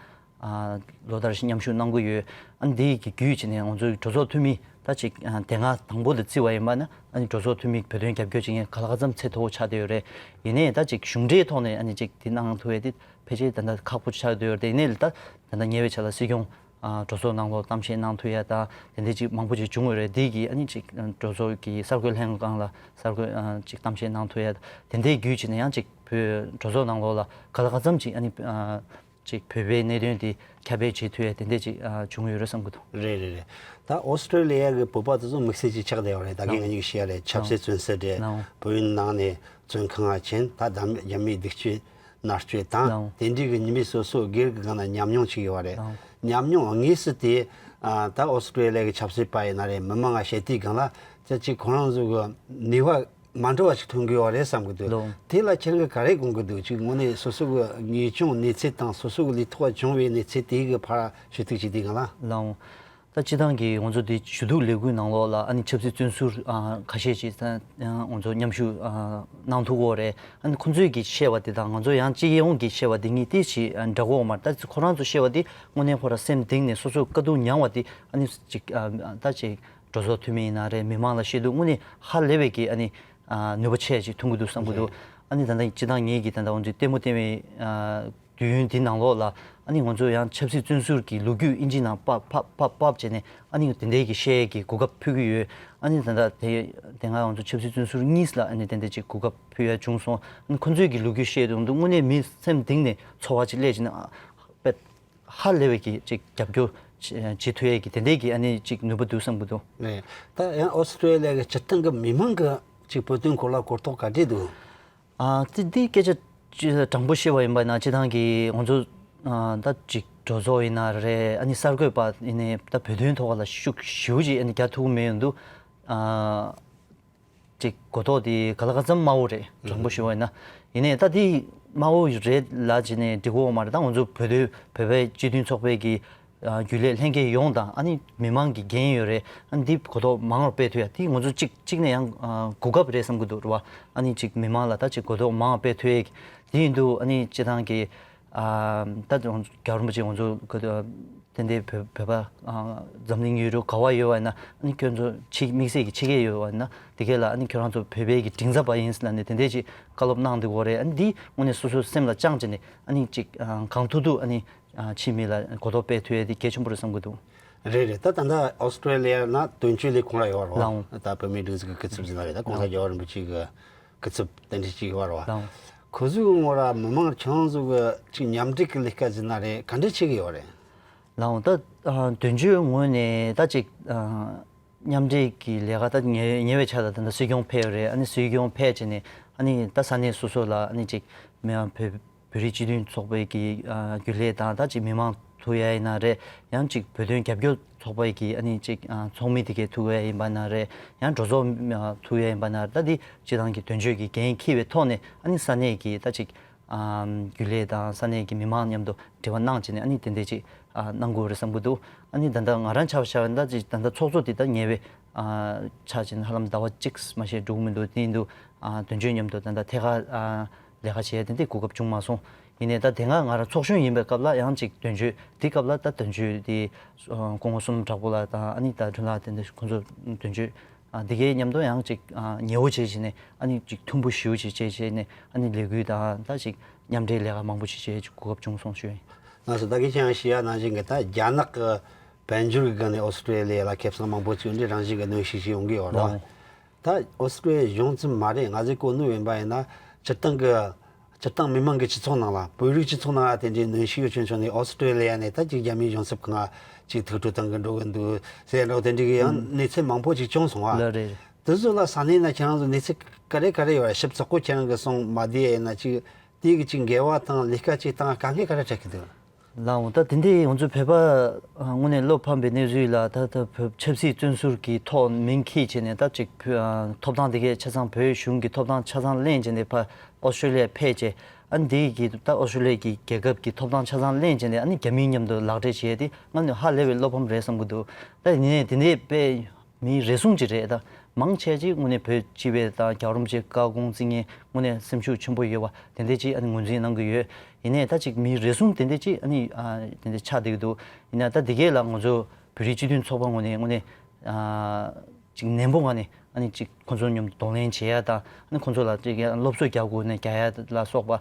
ཨ་ལོ་ལྟར་རེ་ཞིག་མཉམ་ཞུགས་གནང་གི་ཡོད། ཨ་འདི་གི་བརྒྱུད་བྱས་ནས་ང་ཚོའི་གྲོས་ཚོགས་འཐུས་མི་ད་ཅིག་ཨ་དེ་སྔ་དང་པོ་དེ་བརྩི་བ་ཡིན་པ་ན་ཨ་ནི་གྲོས་ཚོགས་འཐུས་མི་བོད་དོན་རྒྱབ་སྐྱོར་བྱེད་མཁན་ག་ལ་ག་ཙམ་ཚད་མཐོ་བོ་ཆགས་བསྡད་ཡོད་རེད། ཡིན་ནའི་ད་ཅིག་གཞུང་འབྲེལ་ཐོག་ནས་ཨ་ནི་ཅིག་དེ་གནང་ཐུབ་ཡས་དེ་ཕལ་ཆེར་ད་ལྟ་ཁག་པོ་ཆགས་བསྡད་ཡོད་རེད། ཡིན་ནའི་ད་ད་ལྟ་ཉེ་བའི་ཆར་ལ་སྲིད་སྐྱོང་ ཨ་གྲོས་ཚོགས་ནང་ལོགས་གཏམ་བཤད་གནང་ཐུབ་ཡ་དང་དེ་འདྲའི་ཅིག་མང་པོ་ཅིག་བྱུང་ཡོད་རེད། འདི་གིས་ཨ་ནི་ཅིག་གྲོས་ཚོགས་ཀྱི་གསར་འགོད་ལྷན་ཁང་ལ་གསར་འགོད་ཨ་ཅིག་གཏམ་བཤད་གནང་ཐུབ་ཡ་དེ་འདྲའི་བརྒྱུད་བྱས་ནས་ཡང་ཅིག་བོད་གྲོས་ཚོགས་ནང་ལོགས་ལ་ག་ལ་ག་ཙམ་ཅིག་ཨ་ནི་ཨ་ཅིག་བོད་པའི་གནད་དོན་དེ་ཁྱབ་སྤེལ་བྱེད་ཐུབ་ཡ་དེ་འདྲ་ཅིག་ཨ་བྱུང་ཡོད་རེད་བསམ་གྱི་འདུག། རེད་རེད་རེད། ད་ཨོ་སི་ཀྲོ་ལི་ཡ་གི་བོད་པ་དེ་ཚོ་དམིགས་བསལ་གྱི་ཆགས་བསྡད་ཡོད་རེད། ད་གིན་ང་གཉིས་ཀྱིས་བཤད་ཡ་རེད། ཆབ་སྲིད་བཙོན་ཟེར་རེད། ལའོ། བོད་ཡུལ་ནང་ནས་བཙོན་ཁང་ང་ཕྱིན། ད་རྒྱ་མི་རྒྱ་མིའི་སྡིགས་སྤྱོད་མནར་གཅོད་དང་ལའོ། དེ་འདྲའི་གི་ཉི་མའི་སོ་སོ་སྒེར་གྱི་སྒང་ན་ཉམས་མྱོང་ཅིག་ཡོད་རེད། ལའོ། ཉམས་མྱོང་དངོས་སུ་དེ་ཨ་ད་ཨོ་སི་ཀྲོ་ལི་ཡ་གི་ཆབ་སྲིད་པ་ཡིན་ན་རེད། མི་མང་ང་བཤད་དུས་སྒང་ལ་ཅིག་ཅིག་ཁོ་རང་ཚོ་གི་ནུས་པ་མ་འགྲོ་བ་ཞིག་ཐོན་གི་ཡོད་རེད་བསམ་གི་འདུག། ལོ། དེ་ལ་ཁྱེད་རང་གིས་ག་རེ་དགོངས་གི་འདུག། ཅིག་དངོས་གནས་སོ་སོ་གི་ངེས་སྐྱོན་གནས་ཚུལ་དང་སོ་སོ་གི་ལུས་ཐོག་བྱུང་བའི་གནས་ཚུལ་དེ་གི་ཕར་ཞུ་གཏུག་བྱེད་དུས་སྒང་ལ། ལའོ། ད་སྤྱི་བཏང་གི་ང་ཚོ་འདི་ཞུ་གཏུག་ལས་འགུལ་ནང་ལོགས་ལ་ཨ་ནི་ཆབ་སྲིད་བཙོན་ཟུར་ཨ་ཁ་ཤས་ཅིག་ད་ང་ཚོ་མཉམ་ཞུགས་ཨ་གནང་ཐུབ་ཀྱི་ཡོད་རེད། ཨ་ནི་ཁོང་ཚོས་ཀྱི་བཤད་པ་དེ་དང་ང་ཚོ་ཡང་སྤྱི་ཡོངས་ཀྱི་བཤད་པ་དེ་གཉིས་དེ་ཅིག་འདྲ་གི་ཡོད་མ་རེད། ད་ཁོ་རང་ཚོ་བཤད་པ་དེ་དངོས་གནས་ཁོ་རང་སེམས་གཏིང་ནས་སོ་སོའི་དཀའ་སྡུག་མྱངས་པ་དེ་ཨ་ནི་ཅིག་ཨ་ད་ཅིག་གྲོས་ཚོགས་འཐུས་མི་ཡིན་ན་རེད། མི་མང་ལ་བཤད་དུས་དངོས་གནས་ཧ་ལས་པའི་གི་ཨ་ནི་ཨ་ནུས་པ་ཆེ་ཅིག་ཐོན་གྱི་འདུག་བསམ་གྱི་འདུག། རེད། ཨ་ནི་ད་ལྟ་སྤྱི་བཏང་ངེད་ཀྱི་ད་ལྟ་ང་ཚོའི་ལྟད་མོ་བསྟན་པའི་ཨ་དུས་ཡུན་འདི་ནང་ལོགས་ལ་ཨ་ནི་ང་ཚོ་ཡང་ཆབ་སྲིད་བཙོན་ཟུར་གྱི་ལོ་རྒྱུས་ཨིན་ཇི་ནང་ཕབ་ཕབ་ཕབ་ཕབ་བྱས་ནས་ཨ་ནི་དེ་འདྲའི་གི་བཤད་ཡས་ཀྱི་གོ་སྐབས་ཕུལ་གྱི་ཡོད། ཨ་ནི་ད་ལྟ་དེ་དེ་སྔ་ང་ཚོ་ཆབ་སྲིད་བཙོན་ཟུར་གཉིས་ལ་ཨ་ནི་དེ་འདྲ་ཅིག་གོ་སྐབས་ཕུལ་ཡ་བྱུང་སོང་། ཨ་ནི་ཁོ་ཚོས་ཀྱི་ལོ་རྒྱུས་བཤད་ཡོང་དུས་དངོས་གནས་མི་སེམས་གཏིང་ནས་ཚོར་བ་ཅིག་སླེབས་བྱས་ནས་ཨ་དཔེ་ཧ་ལས་པའི་གི་ཅིག་རྒྱབ་སྐྱོར་བྱེད་བྱེད་ཐུབ་ཡས་ཀྱི་དེ་འདྲའི་གི་ཨ་ནི་ཅིག་ནུས་པ་འདུག་བསམ་གྱི་འདུག། རེད། ད་ཡང་ཨོ་སི་ཀྲོ་ལི་ཡ་གི་སྤྱིར་བཏང་གི་མི་མང་གི་ཅིག་བོད་དོན་སྐོར་ལ་གོ་རྟོགས་ག་འདྲས་འདུག། ཨ་དེ་དེ་སྐད་ཆ་ཅི་དྲང་པོ་བཤད་པ་ཡིན་པ་ན་སྤྱིར་བཏང་གི་ང་ཚོ་ཨ་ད་ཅིག་གྲོས་ཚོགས་ཡིན་ན་རེད། ཨ་ནི་གསར་འགོད་པ་ཡིན་ནའི་ད་བོད་དོན་ཐོག་ལ་ཤུགས་ཞེ་པོ་ཅིག་ཨ་ནི་རྒྱག་ཐུབ་ཀྱི་མེད་ཡོང་དུས་ཨ་ཅིག་གོ་རྟོགས་དེ་ག་ལ་ག་ཙམ་དམའ་བོ་རེད། དྲང་པོ་ཞུ་བ་ཡིན་ན། ཡིན་ནའི་ད་དེ་དམའ་བོ་རེད་ལབ་བྱས་ནས་འགྲིག་གི་ཡོད་མ་རེད། ད་ང་ཚོ་བོད་དོན་བོད་པའི་སྤྱི་མཐུན་ཚོགས་པའི་གི་ཨ་རྒྱུན་ལས་ལྷན་རྒྱས་ཡོངས་དང་ཨ་ནི་མི་མང་གི་འགན་ཡོད་རེད། ཨ་ནི་འདི་གོ་རྟོགས་མང་བ་སྤེལ་ཐུབ་ཡ་དེ་ང་ཚོ་གཅིག་གཅིག་ནས་ཡང་ཨ་གོ་སྐབས་རེད་བསམ་གྱི་འདུག་རེད་བ། ཨ་ནི་གཅིག་མི་མང་ལ་ད་གཅིག་གོ་རྟོགས་མང་བ་སྤེལ་ཐུབ་ཡ་དེ་ཡིན་དུས་ཨ་ནི་སྤྱིར་བཏང་གི་ཨ་ད་རྒྱལ་བ་རིན་པོ་ཆེ་ང་ཚོ་ག་དེ་འདྲའི་བོད་བོད་པ་ཨ་འཛམ་གླིང་ཡུལ་གྲུ་ག་བ་ཡོད་པ་ཡིན་ན་ཨ་ནི་ཁྱོད་ཚོ་ཕྱི་དམིགས་བསལ་གྱི་ཕྱི་རྒྱལ་ཡོད་པ་ཡིན་ན་དེ་གས་ལ་ཨ་ནི་ཁྱོད་རང་ཚོ་བོད་པའི་གི་མགྲིན་ཚབ་པ་ཡིན་ཟེར་ལབ་ནས་དེ་འདྲའི་ཅིག་བཀའ་སློབ་གནང་འདུག་གོ་རེད། ཨ་ནི་འདི་དངོས་གནས་སོ་སོའི་སེམས་ལ་བཅངས་བྱས་ནས་ཨ་ནི་ཅིག་ཨ་གང་ཐུབ་ཐུབ་ཨ་ནི། ཨ་ཕྱི་མི་ལ་གོ་རྟོགས་སྤེལ་ཐུབ་ཡ་དེ་གལ་ཆེན་པོ་རེད་བསམ་གྱི་འདུག། རེད་རེད། ད་ད་ལྟ་ཨོ་སི་ཀྲོ་ལི་ཡ་ན་དོན་གཅོད་ལས་ཁུངས་ར་ཡོད་རེད་བ། ལའོ། ད་བོད་མིའི་སྒྲིག་འཛུགས་ཀྱི་སྐུ་ཚབ་ཟེར་ན་རེད། ད་༸གོང་ས་རྒྱལ་བ་རིན་པོ་ཆེ་གི་སྐུ་ཚབ་དེ་འདྲ་ཅིག་ཡོད་རེད་བ། ལའོ། ཁོ་ཚོའི་ངོས་ར་མི་མང་ཁྱེད་རང་ཚོ་གི་ཅིག་མཉམ་འབྲེལ་གྱི་ལས་ཀ་ཟེར་ན་རེད། ག་འདྲ་བྱེད་ཀྱི་ཡོད་རེད། ལའོ། ད་ཨ་དོན་གཅོད་ངོས་ནས་ད་ཅིག་ཨ་མཉམ་འབྲེལ་གྱི་ལས་ཀ་ད་ཉེ་ཉེ་བའི་ཆར་ལ་ད་ལྟ་སྲིད་སྐྱོང་ཕེབས་རེད། ཨ་ནི་སྲིད་སྐྱོང་ཕེབས་བྱས་ནས་ཨ་ནི་ད་ས་གནས་སོ་སོ་ལ་ཨ་ནི་ཅིག་མི་ཡང་བོད་བོད་རིགས་སྤྱི་མཐུན་ཚོགས་པའི་གི་ཨ་རྒྱུན་ལས་དང་ད་ཅིག་མི་མང་ཐུག་ཡ་ཡིན་ན་རེད། ཡང་ཅིག་བོད་དོན་རྒྱབ་སྐྱོར་ཚོགས་པའི་གི་ཨ་ནི་ཅིག་ཨ་ཚོགས་མི་དེ་གས་ཐུག་ཡ་ཡིན་པ་ན་རེད། ཡང་གྲོས་ཚོགས་ཨ་ཐུག་ཡ་ཡིན་པ་ན་རེད། ད་འདི་སྤྱི་བཏང་གི་དོན་གཅོད་ཀྱི་འགན་འཁྱེར་བའི་ཐོག་ནས་ཨ་ནི་ས་གནས་ཀྱི་ད་ཅིག་ཨ་རྒྱུན་ལས་དང་ས་གནས་ཀྱི་མི་མང་མཉམ་དུ་འབྲེལ་བ་གནང་བྱས་ནས་ཨ་ནི་དེ་འདྲས་ཅིག་ཨ་གནང་དགོས་རེད་བསམ་གྱི་འདུག། ཨ་ནི་ད་ལྟ་ང་རང་ཆ་བཞག་པ་ཡིན་ན་ད་ཅིག་ད་ལྟ་ཚོགས་གཙོ་དེ་ད་ཉེ་བའི་ཨ་ཆ་བཞག་ན་ཧ་ལམ་ཟླ་བ་གཅིག་མ་ཞིག་འགྲོ་གི་མི་འདུག། དེ་ཡིན་དུས་ཨ་དོན་གཅོད་མཉམ་དུ་ད་ལྟ་ཐད་ཀར་ཨ་ལས་ཀ་བྱེད་ཡ་དེ་འདྲའི་གོ་སྐབས་བྱུང་མ་སོང་། ཡིན་ནའི་ད་དེ་སྔ་ང་རང་ཚོགས་གཞོན་ཡིན་པའི་སྐབས་ལ་ཡང་ཅིག་དོན་གཅོད་དེ་སྐབས་ལ་ད་དོན་གཅོད་དེ་ཨ་སྐུ་ངོ་གསུམ་དྲག་པོ་ལགས་དང་ཨ་ནི་ད་དྲུང་ལགས་དེ་འདྲ་ཁོང་ཚོ་དོན་གཅོད་ཨ་དེ་གའི་མཉམ་དུ་ཡང་ཅིག་ཨ་ཉེ་བོ་བྱས་བྱས་ནས་ཨ་ནི་ཅིག་མཐུན་པོ་ཞེ་པོ་ཅིག་བྱས་བྱས་ནས་ཨ་ནི་ལས་འགུལ་དང་ད་ཅིག་མཉམ་འབྲེལ་ལས་ཀ་མང་པོ་ཞིག་བྱེད་གོ་སྐབས་བྱུང་སོང་ཞུ་ཡིན། ལགས་སོ། ད་གིན་ཁྱེད་རང་ཞུ་ཡ་ནང་བཞིན་གྱི་ད་རྒྱ་ནག་གི་དཔལ་འབྱོར་གྱི་སྒང་ནས་ཨོ་སི་ཀྲོ་ལི་ཡ་ལ་ཁེ་བཟང་མང་པོ་བྱུང་འདི་རང་བཞིན་གྱི་གནོན་ཤུགས་ཤིག་ཡོང་གི་ཡོད་རེད། ལགས། ད་ཨོ་སི་ཀྲོ་ལི་ཡ་གཞུང་ཙམ་མ་རེད། ང་ཚོས་གོ་ནོར་ཡིན་པ་ཡིན་ན་སྤྱིར་བཏང་གི་སྤྱིར་བཏང་མི་མང་གི་སྤྱི་ཚོགས་ནང་ལ་བོད་རིགས་སྤྱི་ཚོགས་ནང་ལ་དེ་འདྲའི་གནོན་ཤུགས་ཡོད་ཆུང་ཆུང་ནས་ཨོ་སི་ཀྲོ་ལི་ཡ་ནས་ད་ཅིག་རྒྱ་མིའི་གཞུང་ཚབ་ཁང་ཅིག་ཐུགས་སྤྲོ་བཏང་གི་འགྲོ་གི་འདུག་ཟེར་འདྲ་བོ་དེ་འདྲའི་གི་ཡང་གནས་ཚུལ་མང་པོ་ཅིག་བྱུང་སོང་བ། ལགས་རེད། དེ་ཚོ་ལ་ས་གནས་ན་ཁྱེད་རང་ཚོ་གནས་ཚུལ་ག་རེ་ག་རེ་ཡོད་རེད། ཞིབ་ཚགས་པོ་ཁྱེད་རང་གི་སོང་མ་བསྡད་ཡིན་ན་ཅིག་དེ་གི་ཅིག་འགལ་བ་དང་ལས་ཀ་ཅིག་དང་དཀའ་ངལ་ག་རེ་འཕྲད་ཀྱི་འདུག། ལགས་འོང་། ད་དེ་འདྲའི་ང་ཚོའི་བོད་པ་ཨ་དངོས་གནས་བློ་ཕམ་པའི་གནས་ཚུལ་ལ་ད་ད་བོད་ཆབ་སྲིད་བཙོན་ཟུར་གྱི་ཐོག་མིང་འཁྱེར་བྱས་ནས་ད་ཅིག་བོད་ཨ་ཐོབ་ཐང་དེ་གའི་ཆ་ཚང་བོད་གཞུང་གི་ཐོབ་ཐང་ཆ་ཚང་ལེན་བྱས་ནས་ཕར་ཨོ་སི་ཀྲོ་ལི་ཡ་ཕེབས་བྱས། ཨ་ནི་དེ་གི་ད་ཨོ་སི་ཀྲོ་ལི་ཡ་གི་རྒྱལ་ཁབ་ཀྱི་ཐོབ་ཐང་ཆ་ཚང་ལེན་བྱས་ནས་ཨ་ནི་རྒྱ་མིའི་མཉམ་དུ་ལག་འབྲེལ་བྱས་ཏེ་ང་ནི་ཧ་ལས་པའི་བློ་ཕམ་རེད་བསམ་གྱི་འདུག། ད་ཡིན་ནའི་དེ་འདྲའི་དཔེ་མིའི་རེ་ཟུང་ཅིག་རེད། ད་མང་ཆེ་ཅིག་དངོས་གནས་བོད་སྤྱི་པའི་དང་རྒྱལ་བ་རིན་པོ་ཆེའི་བཀའ་དགོངས་བརྩི་མཁན་དངོས་གནས་སེམས་ཤུགས་ཆེན་པོ་ཡོད་པ་དེ་འདྲ་ཅིག་ཨ་ནི་ངོས་འཛིན་གནང་གི་ཡོད། ཡིན་ནའི་ད་ཅིག་མིའི་རེ་ཟུང་དེ་འདྲ་ཅིག་ཨ་ནི་ཨ་དེ་འདྲ་ཆགས་བསྡད་ཀྱི་འདུག། ཡིན་ན་ད་དེ་གས་ལ་ང་ཚོ་བོད་རིགས་སྤྱི་མཐུན་ཚོགས་པ་ངོས་ནས་དངོས་གནས་ཨ་ཅིག་ནན་པོ་ངང་ནས་ཨ་ནི་ཅིག་ཁོང་ཚོ་མཉམ་དུ་གདོང་ལེན་བྱེད་ཡ་དང་ཨ་ནི་ཁོང་ཚོ་ལ་ཅིག་སློབ་གསོ་རྒྱག་དགོས་ན་རྒྱག་ཡ་ལ་སོགས་པ་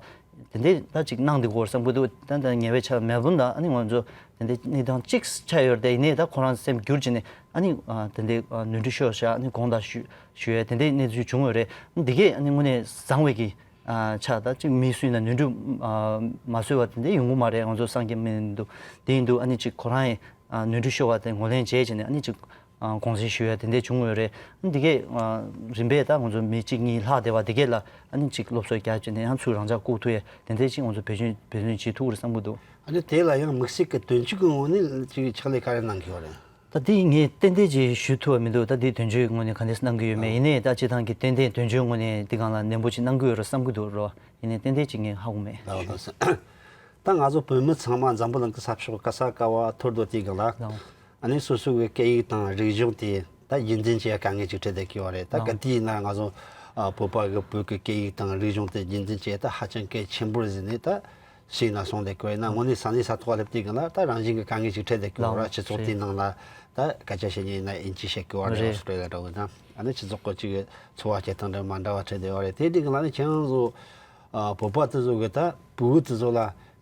དེ་འདྲའི་ད་ཅིག་གནང་བསྡད་ཀྱི་ཡོད་རེད་བསམ་གྱི་འདུག་ད་ད་ཉེ་བའི་ཆར་མེལ་བོན་ལ་ཨ་ནི་ང་ཚོ་དེ་འདྲའི་གནས་སྟངས་གཅིག་ཆགས་ཡོད་རེད་དེ། ཡིན་ནའི་ད་ཁོ་རང་སེམས་འགྱུར་བྱས་ནས་ཨ་ནི་ཨ་དེ་འདྲའི་ཨ་ནོར་འཁྲུལ་ཤོར་ཤག་ཨ་ནི་དགོངས་དག་ཞུ་ཞུ་ཡས་དེ་འདྲའི་གནས་ཚུལ་བྱུང་ཡོད་རེད། འདི་གས་ཨ་ནི་དངོས་གནས་བཟང་བའི་གི་ཨ་ཆ་ད་ཅིག་མི་སུས་ན་ནོར་འཁྲུལ་ཨ་མ་བཟོས་པ་དེ་འདྲའི་ཡོང་གི་མ་རེད། ང་ཚོ་སངས་རྒྱས་མི་འདུག་དེ་ཡིན་དུས་ཨ་ནི་ཅིག་ཁོ་རང་ཡི་ཨ་ནོར་འཁྲུལ་ཤོར་བ་དེ་ངོས་ལེན་བྱས་བྱས་ནས་ཨ་ནི་ཅིག་ཨ་དགོངས་སེལ་ཞུ་ཡ་དེ་འདྲས་བྱུང་ཡོད་རེད། ཨ་ནི་འདི་གས་ཨ་རིམ་པས་ད་ང་ཚོ་མི་གཅིག་གཉིས་ལྷག་བསྡད་པ་འདི་གས་ལ་ཨ་ནི་ཅིག་སློབ་གསོ་རྒྱག་བྱས་ནས་ཡང་ཚུར་རང་འཇགས་བཀུག་ཐུབ་ཡ་དེ་འདྲས་ཅིག་ང་ཚོ་འབད་བརྩོན་འབད་བརྩོན་བྱེད་ཐུབ་ཀྱི་རེད་བསམ་གྱི་འདུག་ཨ་ནི་དེ་ལ་ཡང་དམིགས་བསལ་གྱི་དོན་གཅོད་ཀྱི་ངོས་ནས་ཅིག་ཕྱག་ལས་ག་རེ་གནང་གི་ཡོད་རེད། ད་འདི་ངས་ཏན་ཏན་ཅིག་ཞུ་ཐུབ་པ་མི་འདུག་ད་འདི་དོན་གཅོད་ངོས་ནས་ག་འདྲས་གནང་གི་ཡོད་མེད། ཡིན་ནའི་ད་སྤྱི་བཏང་གི་ཏན་ཏན་དོན་གཅོད་ངོས་ནས་འདི་སྒང་ལ་ནན་པོ་ཅིག་གནང་གི་ཡོད་རེད་བསམ་གྱི་འདུག་རོ། ཡིན་ནའི་ཏན་ཏན་ཅིག་ངས་ཧ་གོ་མེད། ལགས་སོ། ད་ང་ཚོ་བོད་མི་ཚང་མ་འཛམ་བུ་གླིང་གི་ས་ཕྱོགས་ག་ས་ག་བ་ཐོར་འདུག་དུས་སྒང་ལ། ལགས། ཨ་ནི་སོ་སོ་གི་སྐད་ཡིག་དང་རིག་གཞུང་དེ་ད་རྒྱུན་འཛིན་བྱེད་ཡ་དཀའ་ངལ་ཅིག་འཕྲད་བསྡད་ཀྱི་ཡོད་རེད། ད་ལགས། ག་དུས་ཡིན་ན་ང་ཚོ་ཨ་བོད་པ་གི་བོད་ཀྱི་སྐད་ཡིག་དང་རིག་གཞུང་དེ་རྒྱུན་འཛིན་བྱེད་ཡ་ད་ཧ་ཅང་གལ་ཆེན་པོ་རེད་ཟེར་ནས་ད་ཤེས་ན་སོང་བསྡད་ཀྱི་ཡོད་ན། དངོས་གནས་ས་གནས་ས་ཐོག་སླེབས་དུས་སྒང་ལ་ད་རང་བཞིན་གྱི་དཀའ་ངལ་ཅིག་འཕྲད་བསྡད་ཀྱི་ཡོད་རེད། ལགས། སྤྱི་ཚོགས་དེའི་ནང་ལ་ད་སྐད་ཆ་བཤད་མཁན་ཡིན་ན་ཨིན་ཇི་བཤད་ཀྱི་ཡོད་རེད། རེད། ཨོ་སི་ཀྲོ་ལི་ཡ་འདྲ་བོ་ན་ཨ་ནི་སྤྱི་ཚོགས་ཀྱི་ཅིག་འཚོ་བ་སྐྱེལ་སྟངས་འདྲ་མ་འདྲ་བ་འཕྲད་བསྡད་ཡོད་རེད། དེ་དུས་སྒང་ལ་ནི་ཁྱེད་རང་ཚོ་ཨ་བོད་པ་དེ་ཚོ་གི་ད་ཕྲུ་གུ་དེ་ཚོ་ལ་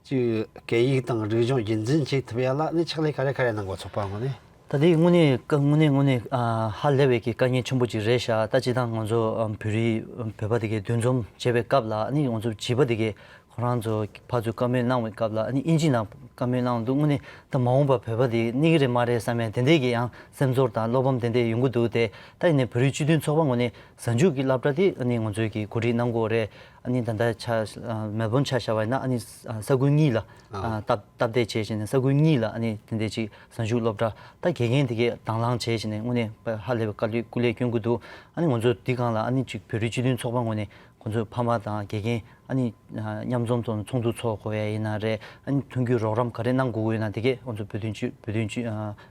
ཅིག་སྐད་ཡིག་དང་རིག་གཞུང་རྒྱུན་འཛིན་བྱེད་ཐུབ་ཡ་ལ་ནི་ཕྱག་ལས་ག་རེ་ག་རེ་གནང་དགོས་ཚོགས་པ་ངོས་ནས། ད་དེ་དངོས་གནས་དཀའ་དངོས་གནས་དངོས་གནས་ཨ་ཧ་ལས་པའི་གི་དཀའ་ངལ་ཆེན་པོ་ཅིག་རེད་ཤག་ད་སྤྱིར་བཏང་ང་ཚོ་ཨ་བོད་རིགས་བོད་པ་དེ་གའི་འདུ་འཛོམས་བྱེད་པའི་སྐབས་ལ་ནི་ང་ཚོ་བྱིས་པ་དེ་གའི་ཁོ་རང་ཚོ་ཕར་ཚུར་བཀའ་མོལ་གནང་བའི་སྐབས་ལ་ནི་ཨིན་ཇི་ནང་བཀའ་མོལ་གནང་འདུག་དངོས་གནས་ད་མ་འོངས་པར་བོད་པ་དེ་གནས་ཀྱི་རེད་མ་རེད་བསམ་ཡ་དེ་འདྲའི་གི་ཡང་སེམས་ཚོར་དང་བློ་ཕམ་དེ་འདྲ་ཡོང་གི་འདུག་དེ་ད་ཡིན་ནའི་བོད་རིགས་སྤྱི་མཐུན་ཚོགས་པ་ངོས་ནས་གཟའ་མཇུག་གི་སློབ་གྲྭ་དེ་ཨ་ནི་ང་ཚོས་ཀྱི་གོ་སྒྲིག་གནང་དགོས་རེད། ཨ་ནི་ད་ལྟ་ཆ་ཨ་མེལ་བོན་ཆ་བཞག་པ་ཡིན་ན་ཨ་ནི་ས་ཁུལ་གཉིས་ལ་ཨ་སྟབས་སྟབས་བདེ་བྱས་བྱས་ནས་ས་ཁུལ་གཉིས་ལ་ཨ་ནི་དེ་འདྲས་ཅིག་གཟའ་མཇུག་སློབ་གྲྭ་ད་དགེ་རྒན་དེ་གས་དང་བླངས་བྱས་བྱས་ནས་དངོས་གནས་ཧ་ལས་པའི་དཀའ་ལས་སྐུ་ལས་བསྐྱོན་གྱི་འདུག་ཨ་ནི་ང་ཚོ་འདི་སྒང་ལ་ཨ་ནི་ཅིག་བོད་རིགས་སྤྱི་མཐུན་ཚོགས་པ་ངོས་ནས་ཁོང་ཚོའི་ཕ་མ་དང་དགེ་རྒན་ཨ་ནི་མཉམ་འཛོམས་ཚོགས་ཚོགས་འདུ་ཚོགས་དགོས་ཡ་ཡིན་ན་རེད། ཨ་ནི་མཐུན་འགྱུར་རོགས་རམ་ག་རེ་གནང་དགོས་ཀྱི་ཡོད་ན་དེ་གས་ང་ཚོ་བོད་དོན་སྤྱི་བོད་དོན་སྤྱི་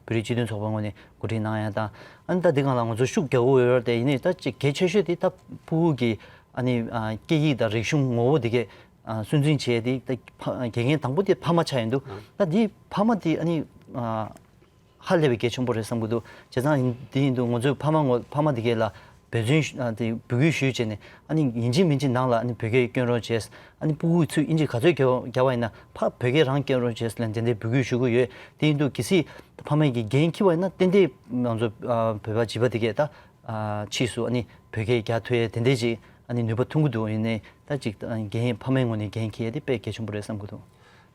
བོད་རིགས་སྤྱི་མཐུན་ཚོགས་པ་ངོས་ནས་གོ་སྒྲིག་གནང་ཡ་དང་། ཨ་ནི་ད་འདི་སྒང་ལ་ང་ཚོ་ཤུགས་རྒྱག་དགོས་ཡོད་རེད་དེ། ཡིན་ནའི་ད་ཅིག་གལ་ཆེ་ཤོས་དེ་ད་ཕྲུ་གུ་གི་ཨ་ནི་སྐད་ཡིག་དང་རིག་གཞུང་ངོ་བོ་དེ་གས་སུན་འབྱིན་བྱས་དེ་ད་ཕ་དགེ་རྒན་དང་པོ་དེ་ཕ་མ་ཆགས་ཡིན་འདུག་ད་དེ་ཕ་མ་དེ་ཨ་ནི། ཧ་ལས་པའི་གལ་ཆེན་པོ་རེད་བསམ་གྱི་འདུག་བྱས་ཙང་དེ་ཡིན་དུས་ང་ཚོས་ཕ་མ་ངོ་ཕ་མ་དེ་གས་ལ་འབད་བརྩོན་ཞུ་ཨ་དེ་འབོད་སྐུལ་ཞུས་བྱས་ནས་ཨ་ནི་ཡིན་གཅིག་མིན་གཅིག་ནང་ལ་ཨ་ནི་བོད་སྐད་སྐྱོན་རོགས་བྱས། ཨ་ནི་ཕྲུ་གུ་ཚོས་ཨིན་ཇི་ག་ཚོད་རྒྱག་རྒྱག་པ་ཡིན་ན་ཕ་བོད་སྐད་རང་སྐྱོན་རོགས་བྱས་ལབ་དེ་འདྲའི་འབོད་སྐུལ་ཞུ་གི་ཡོད། དེ་ཡིན་དུས་གལ་སྲིད་ཕ་མས་ཀྱི་འགན་འཁྱེར་བ་ཡིན་ན་ཏན་ཏན་ང་ཚོ་ཨ་བོད་པ་བྱིས་པ་དེ་གས་ད་ཨ་ཕྱིས་སུ་ཨ་ནི་བོད་སྐད་རྒྱག་ཐུབ་ཡས་དེ་འདྲའི་ཅིག་ཨ་ནི་ནུས་པ་ཐོན་གྱི་འདུག་ཡིན་ནའི་ད་ཅིག་འགན་ཕ་མའི་ངོས་ནས་འགན་འཁྱེར་ཡས་དེ་དཔེ་གལ་ཆེན་པོ་རེད་བསམ་གྱི་འདུག་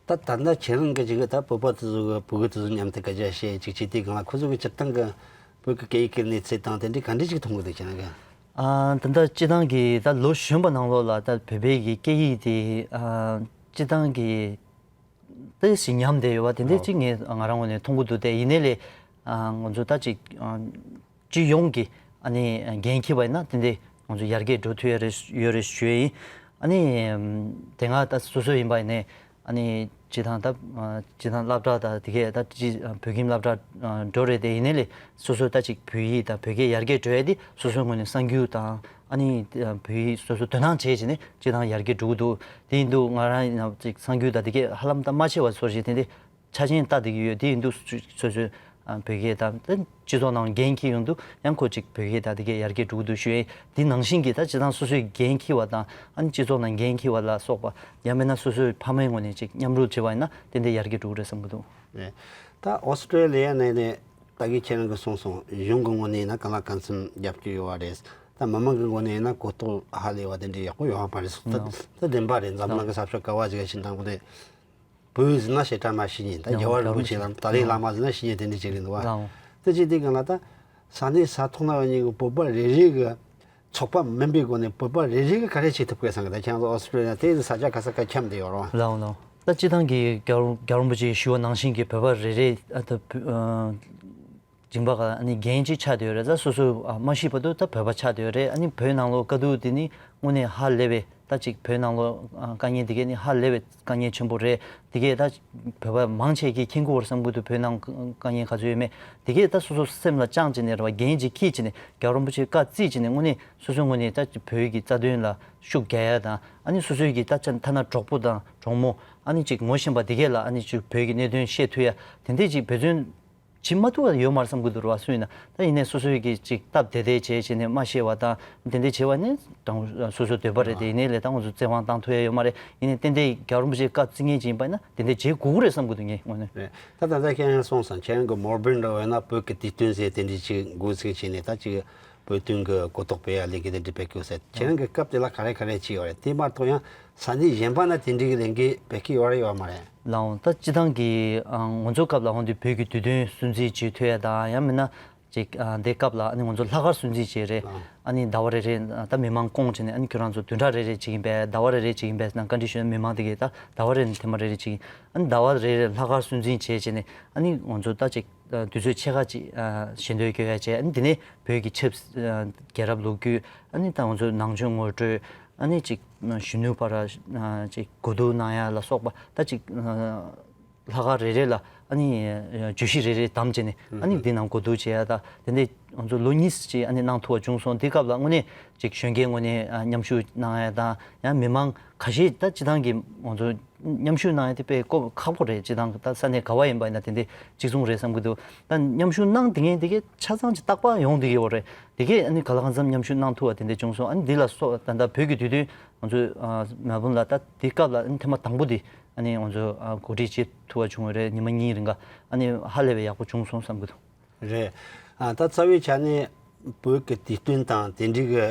ད་ད་ལྟ་ཁྱེད་རང་གི་ཅིག་ད་བོད་པ་དེ་ཚོ་གི་ཕྲུ་གུ་དེ་ཚོ་མཉམ་དུ་སྐད་ཆ་བཤད་ཅིག་བྱེད་དུས་སྒང་ལ་ཁོ་ཚོ་གི་སྤྱིར་བཏང་གི་བོད་ཀྱི་སྐད་ཡིག་གི་གནས་ཚད་དང་དེ་འདྲའི་ག་འདྲ་ཅིག་མཐོང་གི་འདུག་ཁྱེད་རང་གི། ཨ་ད་ལྟ་སྤྱིར་བཏང་གི་ད་ལོ་གཞོན་པ་ནང་ལོགས་ལ་ད་བོད་པའི་གི་སྐད་ཡིག་དེ་ཨ་སྤྱིར་བཏང་གི་ཏོག་ཙམ་ཉམས་བསྡད་ཡོད་པ་དེ་འདྲ་ཅིག་ངས་ང་རང་ངོས་ནས་མཐོང་གི་འདུག་དེ་ཡིན་ནའི་ལས་ཨ་ང་ཚོ་ད་ཅིག་ཨ་སྤྱི་ཡོངས་ཀྱི་ཨ་ནི་འགན་འཁྱེར་བ་ཡིན་ན་དེ་འདྲའི་ང་ཚོ་ཡར་རྒྱས་འགྲོ་ཐུབ་ཡ་རེ་ཡོད་རེད་ཞུ་ཡ་ཡིན། ཨ་ནི་དེ་སྔ་ད་སོ་སོ་ཡིན་པ་ཡིན་ནའི་ཨ་ནི་སྤྱིར་བཏང་ད་སྤྱིར་བཏང་སློབ་གྲྭ་དང་དེ་གས་ད་སྤྱི་བོད་ཁྱིམ་སློབ་གྲྭ་འགྲོ་རེད་དེ། ཡིན་ནའི་ལས་སོ་སོ་ད་ཅིག་བོད་ཡིག་དང་བོད་སྐད་ཡར་རྒྱས་འགྲོ་ཡ་དེ་སོ་སོའི་ངོས་ནས་གསར་འགྱུར་དང་ཨ་ནི་བོད་ཡིག་སོ་སོ་དོ་སྣང་བྱས་བྱས་ནས་སྤྱིར་བཏང་ཡར་རྒྱས་འགྲོ་གི་འདུག་དེ་ཡིན་དུས་ང་རང་ཡིན་ན་ཅིག་གསར་འགྱུར་དང་དེ་གས་ཧ་ལམ་ད་མ་ཤེས་པ་ཚོར་ཞིག་དེ་འདྲའི་ཆ་རྐྱེན་ལྟ་བསྡད་ཀྱི་ཡོད། དེ་ཡིན་དུས་སོ་སོའི་ཨ་བོད་སྐད་དང་ད་སྤྱི་ཚོགས་ནང་འགན་འཁྱེར་ཡོང་དུས་ཡང་ཁོ་ཅིག་བོད་སྐད་དང་དེ་གས་ཡར་རྒྱས་འགྲོ་གི་འདུག་ཞུ་ཡས། དེ་ནང་བཞིན་གྱི་ད་སྤྱིར་བཏང་སོ་སོའི་འགན་འཁྱེར་བ་དང་ཨ་ནི་སྤྱི་ཚོགས་ནང་འགན་འཁྱེར་བ་ལ་སོགས་པ་ཡང་མིན་ན་སོ་སོའི་ཕ་མའི་ངོས་ནས་ཅིག་མཉམ་རུབ་བྱས་པ་ཡིན་ན་ཏན་ཏན་ཡར་རྒྱས་འགྲོ་གི་རེད་བསམ་གྱི་འདུག་ད་ཨོ་སི་ཀྲོ་ལི་ཡ་ནས་ནས་ད་གིན་ཁྱེད་རང་གིས་གསུངས་སོང་། གཞུང་གི་ངོས་ནས་ཡིན་ན་གང་ལ་གང་འཚམ་རྒྱབ་སྐྱོར་ཡོད་པ་རེད། ད་མི་མང་གི་ངོས་ནས་ཡིན་ན་གོ་རྟོགས་ཧ་ལས་པ་དེ་འདྲ་ཡག་པོ་ཡོད་པ་མ་རེད་གསུངས། ད་ད་བདེན་པ་རེད། འཛམ་གླིང་གི་ས་ཕྱོགས་ག་བ་ཞིག་ཕྱིན་དང་པོ་དེ། བོད་ཡིག་ཟེར་ན་བཤད་གྲྭ་མ་ཤེས་མཁན། ད་རྒྱལ་བ་རིན་པོ་ཆེ་ལ་ཏཱ་ལའི་བླ་མ་ཟེར་ན་ཤེས་མཁན་དེ་འདྲ་ཅིག་རེད་འདུག་བ། དེ་ཅིག་དེ་གང་ལ་ད་ས་གནས་ས་ཐོག་ན་ཡོད་མཁན་གྱི་བོད་པ་རེ་རེ་གི་ཚོགས་པ་མིན་པའི་སྒོ་ནས་བོད་པ་རེ་རེ་གི་ག་རེ་བྱེད་ཐུབ་དགོས་བསམ་གི། ད་ཁྱེད་ཚོ་ཨོ་སི་ཀྲོ་ལི་ཡ་དེ་ས་ཆ་ག་ས་ག་འཁྱམས་བསྡད་ཡོད་རེད་བ། ལགས་འོང་ལགས་འོང་། ད་སྤྱིར་བཏང་གི་རྒྱལ་བ་རིན་པོ་ཆེས་ཞུ་བ་ནང་བཞིན་གྱི་བོད་པ་རེ་རེ་ཨ་ད་བོད་ཨ་སྦྱིན་པ་ག་ཨ་ནི་འགན་ཅིག་ཆགས་བསྡད་ཡོད་རེད། ད་སོ་སོ་ཨ་མ་ཤི་བར་དུ་ད་བོད་པ་ཆགས་བསྡད་ཡོད་རེད། ཨ་ནི་བོད་ནང་ལོགས་དཀའ་སྡུག་དེ་ནི་དངོས་གནས་ཧ་ལས་པའི་ད་ཅིག་བོད་ནང་ལོགས་ཨ་དཀའ་ངལ་དེ་གས་ནི་ཧ་ལས་པའི་དཀའ་ངལ་ཆེན་པོ་རེད། དེ་གས་ད་བོད་པ་མང་ཆེ་གིས་མཁྱེན་གྱི་ཡོད་རེད་བསམ་གྱི་འདུག་བོད་ནང་དཀའ་ངལ་ག་ཚོད་ཡོད་མེད་དེ་གས་ད་སོ་སོ་སེམས་ལ་བཅངས་བྱས་ནས་རེད་བ། འགན་ཅིག་འཁྱེར་བྱས་ནས་རྒྱལ་བ་རིན་པོ་ཆེ་བཀའ་བརྩིས་བྱས་ནས་དངོས་གནས་སོ་སོའི་ངོས་ནས་ད་བོད་ཀྱི་རྩ་དོན་ལ་ཤུགས་རྒྱག་ཡ་དང་། ཨ་ནི་སོ་སོའི་གི་ད་ཆ་ཐ་ན་གྲོགས་པོ་དང་གྲོགས་མོ་ཨ་ནི་ཅིག་ངོ་ཤེས་པ་དེ་གས་ལ་ཨ་ནི་ཅིག་བོད་ཀྱི་གནད་དོན་བཤད་ཐུབ་ཡ་དེ་འདྲས་ཅིག་འབད་བརྩོན་ བྱེད་མ་ཐུབ་པ་ཡོད་མ་རེད་བསམ་གྱི་འདུག་ར་བ། སུ་ཡིན་ན་ད་ཡིན་ནའི་སོ་སོའི་གི་ཅིག་སྟབས་བདེ་བདེ་བྱས་བྱས་ནས་མ་ཤེས་པ་དང་དེ་འདྲ་བྱས་པ་ནི་དང་སོ་སོའི་འདོད་པ་རེད་དེ། ཡིན་ནའི་ལས་ད་ང་ཚོ་བཙན་དབང་བཏང་ཐུབ་ཡ་ཡོད་མ་རེད། ཡིན་ནའི་ཏན་ཏན་རྒྱལ་བ་རིན་པོ་ཆེ་བཀའ་བརྩི་མཁན་ཅིག་ཡིན་པ་ཡིན་ན་དེ་འདྲ་བྱེད་དགོས་ཀྱི་རེད་བསམ་གྱི་འདུག་ངས་དངོས་གནས། རེད། ད་ད་ལྟ་ཁྱེད་རང་གསུངས་སོང་། ཁྱེད་རང་གི་མོལ་བྷོན་འདྲ་བས་ན་བོད་ཀྱི་དུས་སྟོན་ཟེར་དེ་འདྲ་ཅིག་འགོ་ཚུགས་བྱས་ནས་ད་ཅིག་བོད་དོན་གྱི་གོ་རྟོགས་སྤེལ་ཡ་ལས་འགུལ་དེ་འདྲ་སྤེལ་གྱི་ཡོད་ཟེར། ཁྱེད་རང་གི་སྐབས་དེ་ལ་ག་རེ་ག་རེ་བྱས་ཡོད་རེད། དེ་མ་གཏོགས་ཡང་ས་གནས་གཞན་པ་ན་དེ་འདྲའི་ལས་འགུལ་སྤེལ་གྱི་ཡོད་རེད་ཡོད་མ་རེད། ལའང་ད་སྤྱི་བཏང་གི་ཨ་ང་ཚོ་སྐབས་ལ་འོང་དུས་བོད་ཀྱི་དུས་སྟོན་སྲུང་བརྩི་བྱེད་ཐུབ་ཡ་དང་ཡང་མིན་ན་ཅིག་ཨ་འདི་སྐབས་ལ་ཨ་ནི་ང་ཚོ་ལྷག་དཀར་སྲུང་བརྩི་བྱས་རེད། ཨ་ནི་ཟླ་བ་རེ་རེ་ད་མི་མང་བསྐོང་བྱས་ནས་ཨ་ནི་ཁྱོད་རང་ཚོ་བདུན་ཕྲག་རེ་རེ་བྱེད་ཀྱིན་པས། ཟླ་བ་རེ་རེ་བྱེད་ཀྱིན་པས་ཟེར་ན་བཀའ་འདྲི་ཞུས་ན་མི་མང་དེ་གས་ད་ཟླ་བ་རེ་ནས་ཐེངས་མ་རེ་རེ་བྱེད་ཀྱིན། ཨ་ནི་ཟླ་བ་རེ་རེ་ལྷག་དཀར་སྲུང་བརྩི་བྱས་བྱས་ནས་ཨ་ནི་ང་ཚོ་ད་ཅིག་ཨ་དུས་ཚོད་ཕྱེད་ཀ་ཅིག་ཨ་ཞལ་འདོན་སྐྱོན་ཡ་བྱས། ཨ་ནི་དེ་ནས་བོད་ཀྱི་ཆབ་སྲིད་ཨ་རྒྱལ་རབས་ལོ་རྒྱུས། ཨ་ནི་ད་ང་ཚོ་ནང་ཆོས་ངོ་སྤྲོད། ཨ་ནི་ཅིག་གཞོན་ནུ་བར་ཨ་ཅིག་གོ་བསྡུར་གནང་ཡ་ལ་སོགས་པ་ད་ཅིག་ཨ་ལྷག་དཀར་རེ་རེ་ལ་ཨ་ནི་བརྗོད་གཞི་རེ་རེ་བདམས་བྱས་ནས་ཨ་ནི་འདི་ནང་གོ་བསྡུར་བྱེད་ཡ་ད་དེ་འདྲའི་ང་ཚོ་ལོ་གཉིས་ཅིག་ཨ་ནི་གནང་ཐུབ་པ་བྱུང་སོང་། དེ་སྐབས་ལ་དངོས་གནས་ཅིག་གཞོན་སྐྱེས་ངོས་ནས་ཨ་མཉམ་ཞུགས་གནང་ཡ་དང་ཡང་མི་མང་ཁ་ཤས་ད་སྤྱི་བཏང་གི་ང་ཚོ་མཉམ་ཞུགས་གནང་ཡ་དེ་དཔེ་ཀོ་ཁག་པོ་རེད། སྤྱི་བཏང་གི་ད་ས་གནས་ག་བ་ཡིན་པ་ཡིན་ན་དེ་འདྲའི་གཅིག་མཚུངས་རེད་བསམ་གྱི་འདུག་ད་མཉམ་ཞུགས་གནང་དེ་ངས་དེ་གས་ཆ་ཚང་ཅིག་རྟག་པར་ཡོང་དེ་གས་ཡོད་རེད། དེ་གས་ཨ་ནི་ག་ལ་གང་འཚམ་མཉམ་ཞུགས་གནང་ཐུབ་པ་དེ་འདྲ་བྱུང་སོང་། ཨ་ནི་འདི་ལ་སོགས་ད་ལྟ་བོད་ཀྱི་དུས་སྟོན་ང་ཚོས་ཨ་མེལ་བོན་ལ་ད་དེ་སྐབས་ལ་ཨ་ནི་ཐེངས་མ་དང་པོ་དེ་ཨ་ནི་ང་ཚོས་ཨ་གོ་སྒྲིག་བྱེད་ཐུབ་པ་བྱུང་བ་རེད། ཉི་མ་གཉིས་རིང་ག་ཨ་ནི་ཧ་ལས་པའི་ཡག་པོ་བྱུང་སོང་བསམ་གྱི་འདུག་རེད། ཨ་ད་རྩ་བའི་ཆ་ནས་བོད་ཀྱི་དུས་སྟོན་དང་དེ་འདྲའི་གི་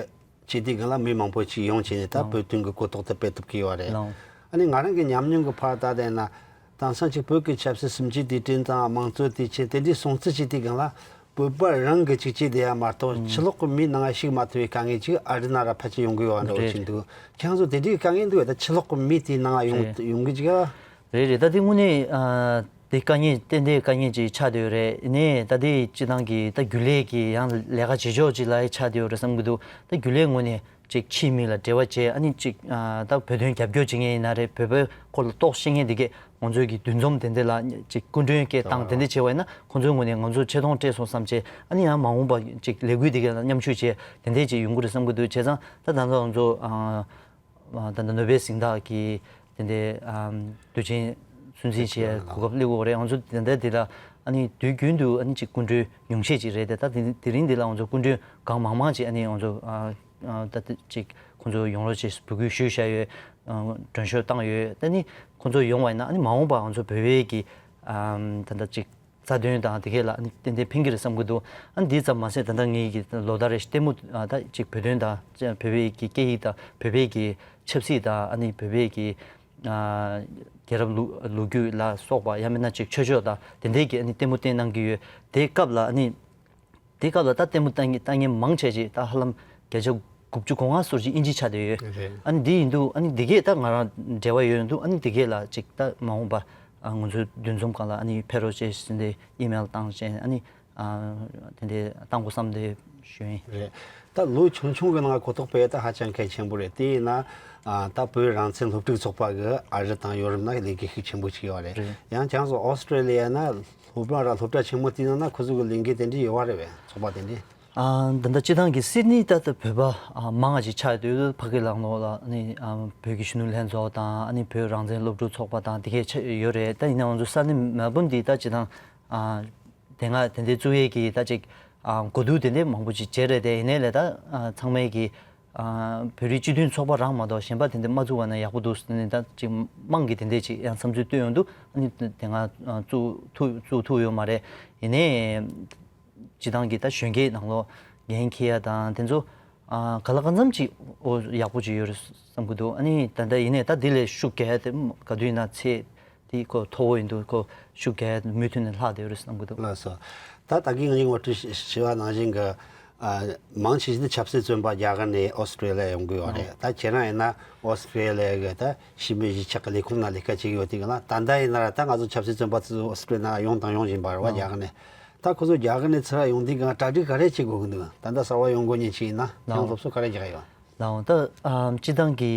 ཆེད་དུ་གང་ལ་མི་མང་པོ་ཞིག་ཡོང་བྱས་ནས་ད་ལའོ། བོད་དོན་གྱི་གོ་རྟོགས་དེ་སྤེལ་ཐུབ་ཀྱི་ཡོད་རེད། ལའོ། ཨ་ནི་ང་རང་གི་ཉམས་མྱོང་གི་བར་ལྟ་བསྡད་ན་དེང་སང་ཅིག་བོད་ཀྱི་ཆབ་སྲིད་སུམ་ཅུ་དུས་དྲན་དང་དམངས་གཙོ་དུས་ཆེན་དེ་འདྲའི་སྲུང་བརྩི་བྱེད་དུས་གང་ལ་བོད་པ་རང་གི་ཅིག་ཅིག་བསྡད་ཡ་མ་གཏོགས་ཨང་། ཕྱི་ལོགས་ཀྱི་མིའི་ནང་ང་ཞུགས་མ་ཐུབ་པའི་དཀའ་ངལ་ཅིག་ཨ་རི་ནང་ར་ཕལ་ཆེར་ཡོང་གི་ཡོད་འདྲ་བོ་རེད། ཅིག་འདུག་ཁྱེད་ཚོ་དེ་འདྲའི་དཀའ་ངལ་འདུག་ད་ཕྱི་ལོགས་ཀྱི་མི་དེའི་ནང་ང་ཡོང་རེད། ཡོང་གི་ཅིག་ཨ། རེད་རེད། ད་དེ་དངོས་གནས་ཨ་དེ་དཀའ་ངལ་ཏན་ཏན་དཀའ་ངལ་ཅིག་ཆགས་བསྡད་ཡོད་རེད། ཡིན་ནའི་ད་དེ་སྤྱི་བཏང་གི་ད་རྒྱུན་ལས་ཀྱི་ཡང་ལས་ཀ་བྱེད་ཕྱོགས་ཅིག་ལ་ཡང་ཆགས་བསྡད་ཡོད་རེད་བསམ་གྱི་འདུག་ད་རྒྱུན་ལས་ངོས་ནས་ཅིག་ཕྱིའི་མི་ལ་འབྲེལ་བ་བྱས། ཨ་ནི་ཅིག་ཨ་ད་བོད་དོན་རྒྱབ་སྐྱོར་བྱེད་མཁན་ཡིན་ན་རེད། བོད་པའི་སྐོར་ལ་རྟོགས་ཤེས་མཁན་དེ་གས་ང་ཚོའི་གི་འདུ་འཛོམས་དེ་འདྲ་ལ་ཅིག་སྐུ་མགྲོན་སྐད་བཏང་དེ་འདྲ་བྱས་པ་ཡིན་ན་ཁོང་ཚོའི་ངོས་ནས་ང་ཚོ་ཆེ་མཐོང་སྤྲད་སོང་བསམ་བྱས། ཨ་ནི་ཡང་མ་འོངས་པ་ཅིག་ལས་འགུལ་དེ་གས་ལ་མཉམ་ཞུགས་བྱས་དེ་འདྲ་ཅིག་ཡོང་གི་རེད་བསམ་གྱི་འདུག་བྱས་ཙང་ད་ད་ལྟ་ང་ཚོ་ཨ། ད་ལྟ་ནོ་བེལ་གཟེངས་རྟགས་ཀྱི་དེ་འདྲའི་ཨམ་དུས་ཆེན་སྲུང་བརྩི་བྱེད་གོ་སྐབས་སླེབས་ཡོད་རེད། ང་ཚོ་དེ་འདྲ་དེ་ལ་ཨ་ནི་དུས་རྒྱུན་དུ་ཨ་ནི་ཅིག་སྐུ་མགྲོན་ཉུང་ཤས་ཅིག་རེད་དེ། ད་དེ་དེ་རིང་འདི་ལ་ང་ཚོ་སྐུ་མགྲོན་གང་མང་མང་ཅིག་ཨ་ནི་ང་ཚོ་ཨ་ཨ་ད་ཅིག་ཁོང་ཚོ་ཡོང་རོགས་ཅེས་འབོད་སྐུལ་ཞུས་བཞག་ཡོད། ཨ་མགྲོན་ཤོག་བཏང་ཡོད། ད་ནི་ཁོང་ཚོ་ཡོང་བ་ཡིན་ན་ཨ་ནི་མ་འོངས་པ་ང་ཚོ་བོད་པའི་གི་ཨམ་ད་ལྟ་ཅིག་རྩ་དོན་དང་དེ་གས་ལ་ཏན་ཏན་ཕན་གྱི་རེད་བསམ་གྱི་འདུག་ཨ་འདི་ཙམ་མ་ཟད་ད་ལྟ་ངེད་ཀྱི་ལོ་ལྟར་རེ་ལྟད་མོ་ཨ་ད་ཅིག་བོད་དོན་དང་བོད་པའི་གི་སྐད་ཡིག་དང་བོད་པའི་གི་ཆབ་སྲིད་དང་ཨ་ནི་བོད་པའི་གི་ཨ་རྒྱལ་རབས་ལོ་ལོ་རྒྱུས་ལ་སོགས་པ་ཡང་མིན་ན་ཅིག་ཆོས་ཕྱོགས་དང་དེ་འདྲའི་གི་ཨ་ནི་ལྟད་མོ་བསྟན་གནང་གི་ཡོད། དེའི་སྐབས་ལ་ཨ་ནི་དེའི་སྐབས་ལ་ད་ལྟད་མོ་ལྟ་མཁན་ལྟ་མཁན་མང་ཆེ་ཅིག་ད་ཧ་ལམ་བརྒྱ་ཆ་དགུ་བཅུ་གོ་ལྔ་སོར་ཅིག་དབྱིན་ཇི་ཆགས་བསྡད་ཡོད། རེད། ཨ་ནི་འདི་ཡིན་དུས་ཨ་ནི་འདི་གས་ད་ང་རང་འབྲེལ་བ་ཡོད་འདུག་ཨ་ནི་འདི་གས་ལ་ཅིག་ད་མ་འོངས་པ་ཨ་ང་ཚོའི་འདུ་འཛོམས་སྒང་ལ་ཨ་ནི་ཕེབས་རོགས་བྱེད་ཟེར་ཏེ་ཨི་མེལ་བཏང་བྱས་ཨ་ནི་ཨ་དེ་འདྲའི་བཏང་དགོས་བསམ་སྟེ་ཞུ་ཡིན། རེད། ད་ལོ་ཆུང་ཆུང་གི་ནང་གོ་རྟོགས་སྤེལ་ད་ཧ་ཅང་གལ་ཆེན་པོ་རེད། དེ་ཡིན་ན་ཨ་ད་བོད་རང་བཙན་སློབ་ཕྲུག་ཚོགས་པ་གི་ཨ་རི་དང་ཡོ་རོབ་ནང་ལས་འགུལ་ཤུགས་ཆེན་པོ་ཞིག་ཡོད་རེད། རེད། ཡང་ཁྱེད་ཚོ་ཨོ་སི་ཀྲི་ལི་ཡ་ན་སློབ་གྲྭ་ར་སློབ་གྲྭ་ཆེན་མོ་དེའི་ནང་ན་ཁོ་ཚོ་གི་ལས་འགུལ་དེ་འདྲ་ཡོད་རེད་པས། ཚོགས་པ་དེ་འདྲ། ཨ་ད་ལྟ་སྤྱི་བཏང་གི་སིད་ནི་ད་ལྟ་བོད་པ་ཨ་མང་བ་ཞིག་ཆགས་ཡོད་དུས་ཕ་གི་ལ་ནོ་ལ་ནི་ཨ་བོད་ཀྱི་གཞོན་ནུ་ལྷན་ཚོགས་དང་ཨ་ནི་བོད་རང་བཙན་སློབ་ཕྲུག་ཚོགས་པ་དང་དེ་གས་ཆགས་ཡོད་རེད། ད་ཡིན་ནའང་ང་ཚོ་ས་གནས་མེལ་བོན་འདི་ད་སྤྱི་བཏང་ཨ་དེ་སྔ་དེ་འདྲའི་བཙུགས་ཡས་ཀྱི་ད་ཅིག་ཨ་གོ་བསྡུར་དེ་འདྲའི་མང་པོ་ཞིག་བྱས་རེད་དེ། ཡིན་ནའི་ལས་ད་ཨ་ཚང་མས་ཀྱི་ཨ་བོད་རིགས་སྤྱི་མཐུན་ཚོགས་པ་རང་མ་གཏོགས་གཞན་པ་དེ་འདྲ་མ་བཙུགས་པ་ན་ཡག་པོ་འདུག་ཟེར་ནས་ད་ཅིག་དམངས་ཀྱི་དེ་འདྲས་ཅིག་ཡང་བསམ་ཚུལ་བཏོན་ཡོང་དུས་ཨ་ནི་དེ་སྔ་ཨ་བཙུགས་ཐུབ་བཙུགས་ཐུབ་ཡོད་མ་རེད། ཡིན་ནའི་སྤྱི་བཏང་གི་ད་གཞོན་སྐྱེས་ནང་ལོགས་འགན་འཁྱེར་ཡ་དང་དེ་ཚོ་ཨ་ག་ལ་གང་འཚམ་ཅིག་འོ་ཡག་པོ་ཅིག་ཡོད་རེད་བསམ་གྱི་འདུག་ཨ་ནི་ད་ལྟ་ཡིན་ནའི་ད་འདི་ལས་ཤུགས་རྒྱག་ཡ་དེ་ག་དུས་ཡིན་ན་ཚད་དེ་ཁོ་མཐོ་བོ་ཡིན་དུས་ཁོ་ཤུགས་རྒྱག་ཡ་མུ་མཐུད་ནས་ལྷག་བསྡད་ཡོད་རེད་བསམ་གྱི་འདུག་ལགས་སོ། ད་ད་གིན་ངས་ངོ་སྤྲོད་ཞུ་བ་ནང་བཞིན་གྱི་ཨ་མང་ཆེ་ཤོས་དེ་ཆབ་སྲིད་བཙོན་པ་རྒྱ་གར་ནས་ཨོ་སི་ཀྲི་ལི་ཡ་ཡོང་གི་ཡོད་རེད། ད་ཁྱེད་རང་ཡིན་ན་ཨོ་སི་ཀྲི་ལི་ཡ་གི་ད་ཕྱི་མི་གཞིས་ཆགས་ཀྱི་ལས་ཁུངས་ནང་ལས་ཀ་བྱེད་ཀྱི་ཡོད་དུས་ལ་ད་ལྟ་ཡིན་ན་ར་ད་ང་ཚོ་ཆབ་སྲིད་བཙོན་པ་ཚོ་ཨོ་སི་ཀྲི་ལི་ཡ་ནང་ཡོང་དང་ཡོང་བཞིན་པ་རེད་བ། རྒྱ་གར་ནས། ད་ཁོ་ཚོ་རྒྱ་གར་ནས་ཚུར་ཡོང་དུས་གང་གྲ་སྒྲིག་ག་རེ་བྱེད་དགོས་ཀྱི་འདུག་ད་ལྟ་གསར་བ་ཡོང་མཁན་ཅིག་ཡིན་ན་ཁྱེད་རང་སློབ་གསོ་ག་རེ་རྒྱག་ཡོད། ལའོ་ད་ཨམ་སྤྱི་བཏང་གི་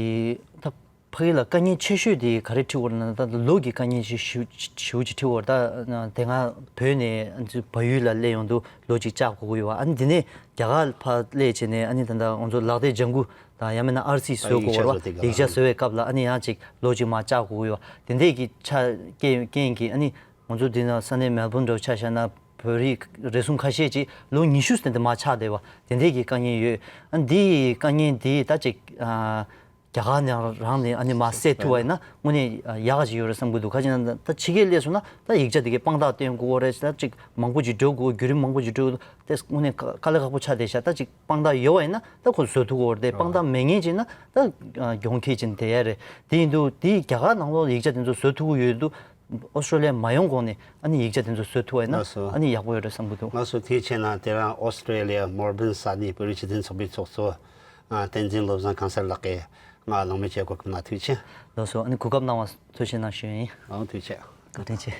ད་ཕ་གི་ལ་དཀའ་ངལ་ཆེ་ཤོས་དེ་ག་རེ་འཕྲད་ཀྱི་ཡོད་རེད་ན། ད་ལོ་གི་དཀའ་ངལ་ཞིག་ཞེ་པོ་ཅིག་འཕྲད་ཀྱི་ཡོད་རེད། ད་དེ་སྔ་བོད་ནས་བལ་ཡུལ་ལ་སླེབས་ཡོང་དུས་ལོ་གཅིག་བཅག་དགོས་ཀྱི་ཡོད་པ། ཨ་ནི་དེ་ནས་རྒྱ་གར་ཕར་སླེབས་བྱས་ནས་ཨ་ནི་ད་ལྟ་ང་ཚོ་ལག་དེབ་ལྗང་གུ་དང་ཡང་མིན་ན་ཨར་སི་བཟོ་དགོས་ཀྱི་ཡོད་པ། ཡིག་ཆ་བཟོ་བའི་སྐབས་ལ་ཨ་ནི་ཡང་ཅིག་ལོ་གཅིག་མར་བཅག་དགོས་ཀྱི་ཡོད་པ། དེ་འདྲས་ཀྱི་ཆ་རྐྱེན་རྐྱེན་གྱིས་ཨ་ནི་ང་ཚོ་འདི་ན་ས་གནས་མེལ་བོན་འདྲ་བོ་ཆ་བཞག་ན། བོད་རིགས་རེ་ཟུང་ཁ་ཤས་ཅིག་ལོ་ཉི་ཤུ་ཙམ་དེ་མར་ཆགས་བསྡད་པ་དེ་འདྲའི་གི་དཀའ་ངལ་ཡོད། ཨ་འདི་ཡི་དཀའ་ངལ་འདི་ད་ཅིག་ཨ་རྒྱ་གར་ནས་རང་ནས་ཨ་ནི་མར་སེལ་ཐུབ་པ་ཡིན་ན་དངོས་གནས་ཡག་ག་ཅིག་ཡོད་རེད་བསམ་གྱི་འདུག་ག་ཅི་ན་ད་ཕྱི་རྒྱལ་སླེབས་སོང་ན་ད་ཡིག་ཆ་དེ་གའི་དཔང་རྟགས་སྟོན་དགོས་རེད། ད་ཅིག་མང་པོ་ཅིག་འགྲོ་དགོས། བརྒྱུད་རིམ་མང་པོ་ཅིག་འགྲོ་དགོས། དེ་དངོས་གནས་དཀའ་དཀའ་ལས་ཁག་པོ་ཆགས་བསྡད་ཤག་ད་ཅིག་དཔང་རྟགས་ཡོད་པ་ཡིན་ན་ད་ཁོ་བཟོ་ཐུབ་ཀྱི་ཡོད་རེད། དེ་དཔང་རྟགས་མེད་མཁན་ཅིག་ན་ད་གྱོང་ཁེ་ཅིག་དེ་ཡ་རེད། དེ་ཡིན་དུས་དེ་རྒྱ་གར་ནང་ལོགས་ཡིག་ཆ་དེ་ཚོ་བཟོ་ཐུབ་ཀྱི་ཡོད་དུས་ཨོ་སི་ཀྲོ་ལི་ཡ་མ་ཡོང་གོང་ནས་ཨ་ནི་ཡིག་ཆ་དེ་ཚོ་བཟོ་ཐུབ་པ་ཡིན་ན་ལགས་སོ། ཨ་ནི་ཡག་པོ་ཡོད་རེད་བསམ་གྱི་འདུག་ལགས་སོ། ཐུགས་རྗེ་ཆེ་གནང་། དེ་རིང་ཨོ་སི་ཀྲོ་ལི་ཡ་མོར་བན་ས་གནས་བོད་རིགས་སྤྱི་མཐུན་ཚོགས་པའི་ཚོགས་གཙོ་ཨ་བསྟན་འཛིན་བློ་བཟང་ཁང་གསར་ལགས་ཀྱིས་ང་གླེང་མོལ་བྱེད་གོ་སྐབས་གནང་། ཐུགས་རྗེ་ཆེ། ལགས་སོ། ཨ་ནི་གོ་སྐབས་གནང་བ་ཐུགས་རྗེ་གནང་ཞུ་ཡིན། ཨང་ཐུགས་རྗེ་ཆེ། བཀའ་དྲིན་ཆེ།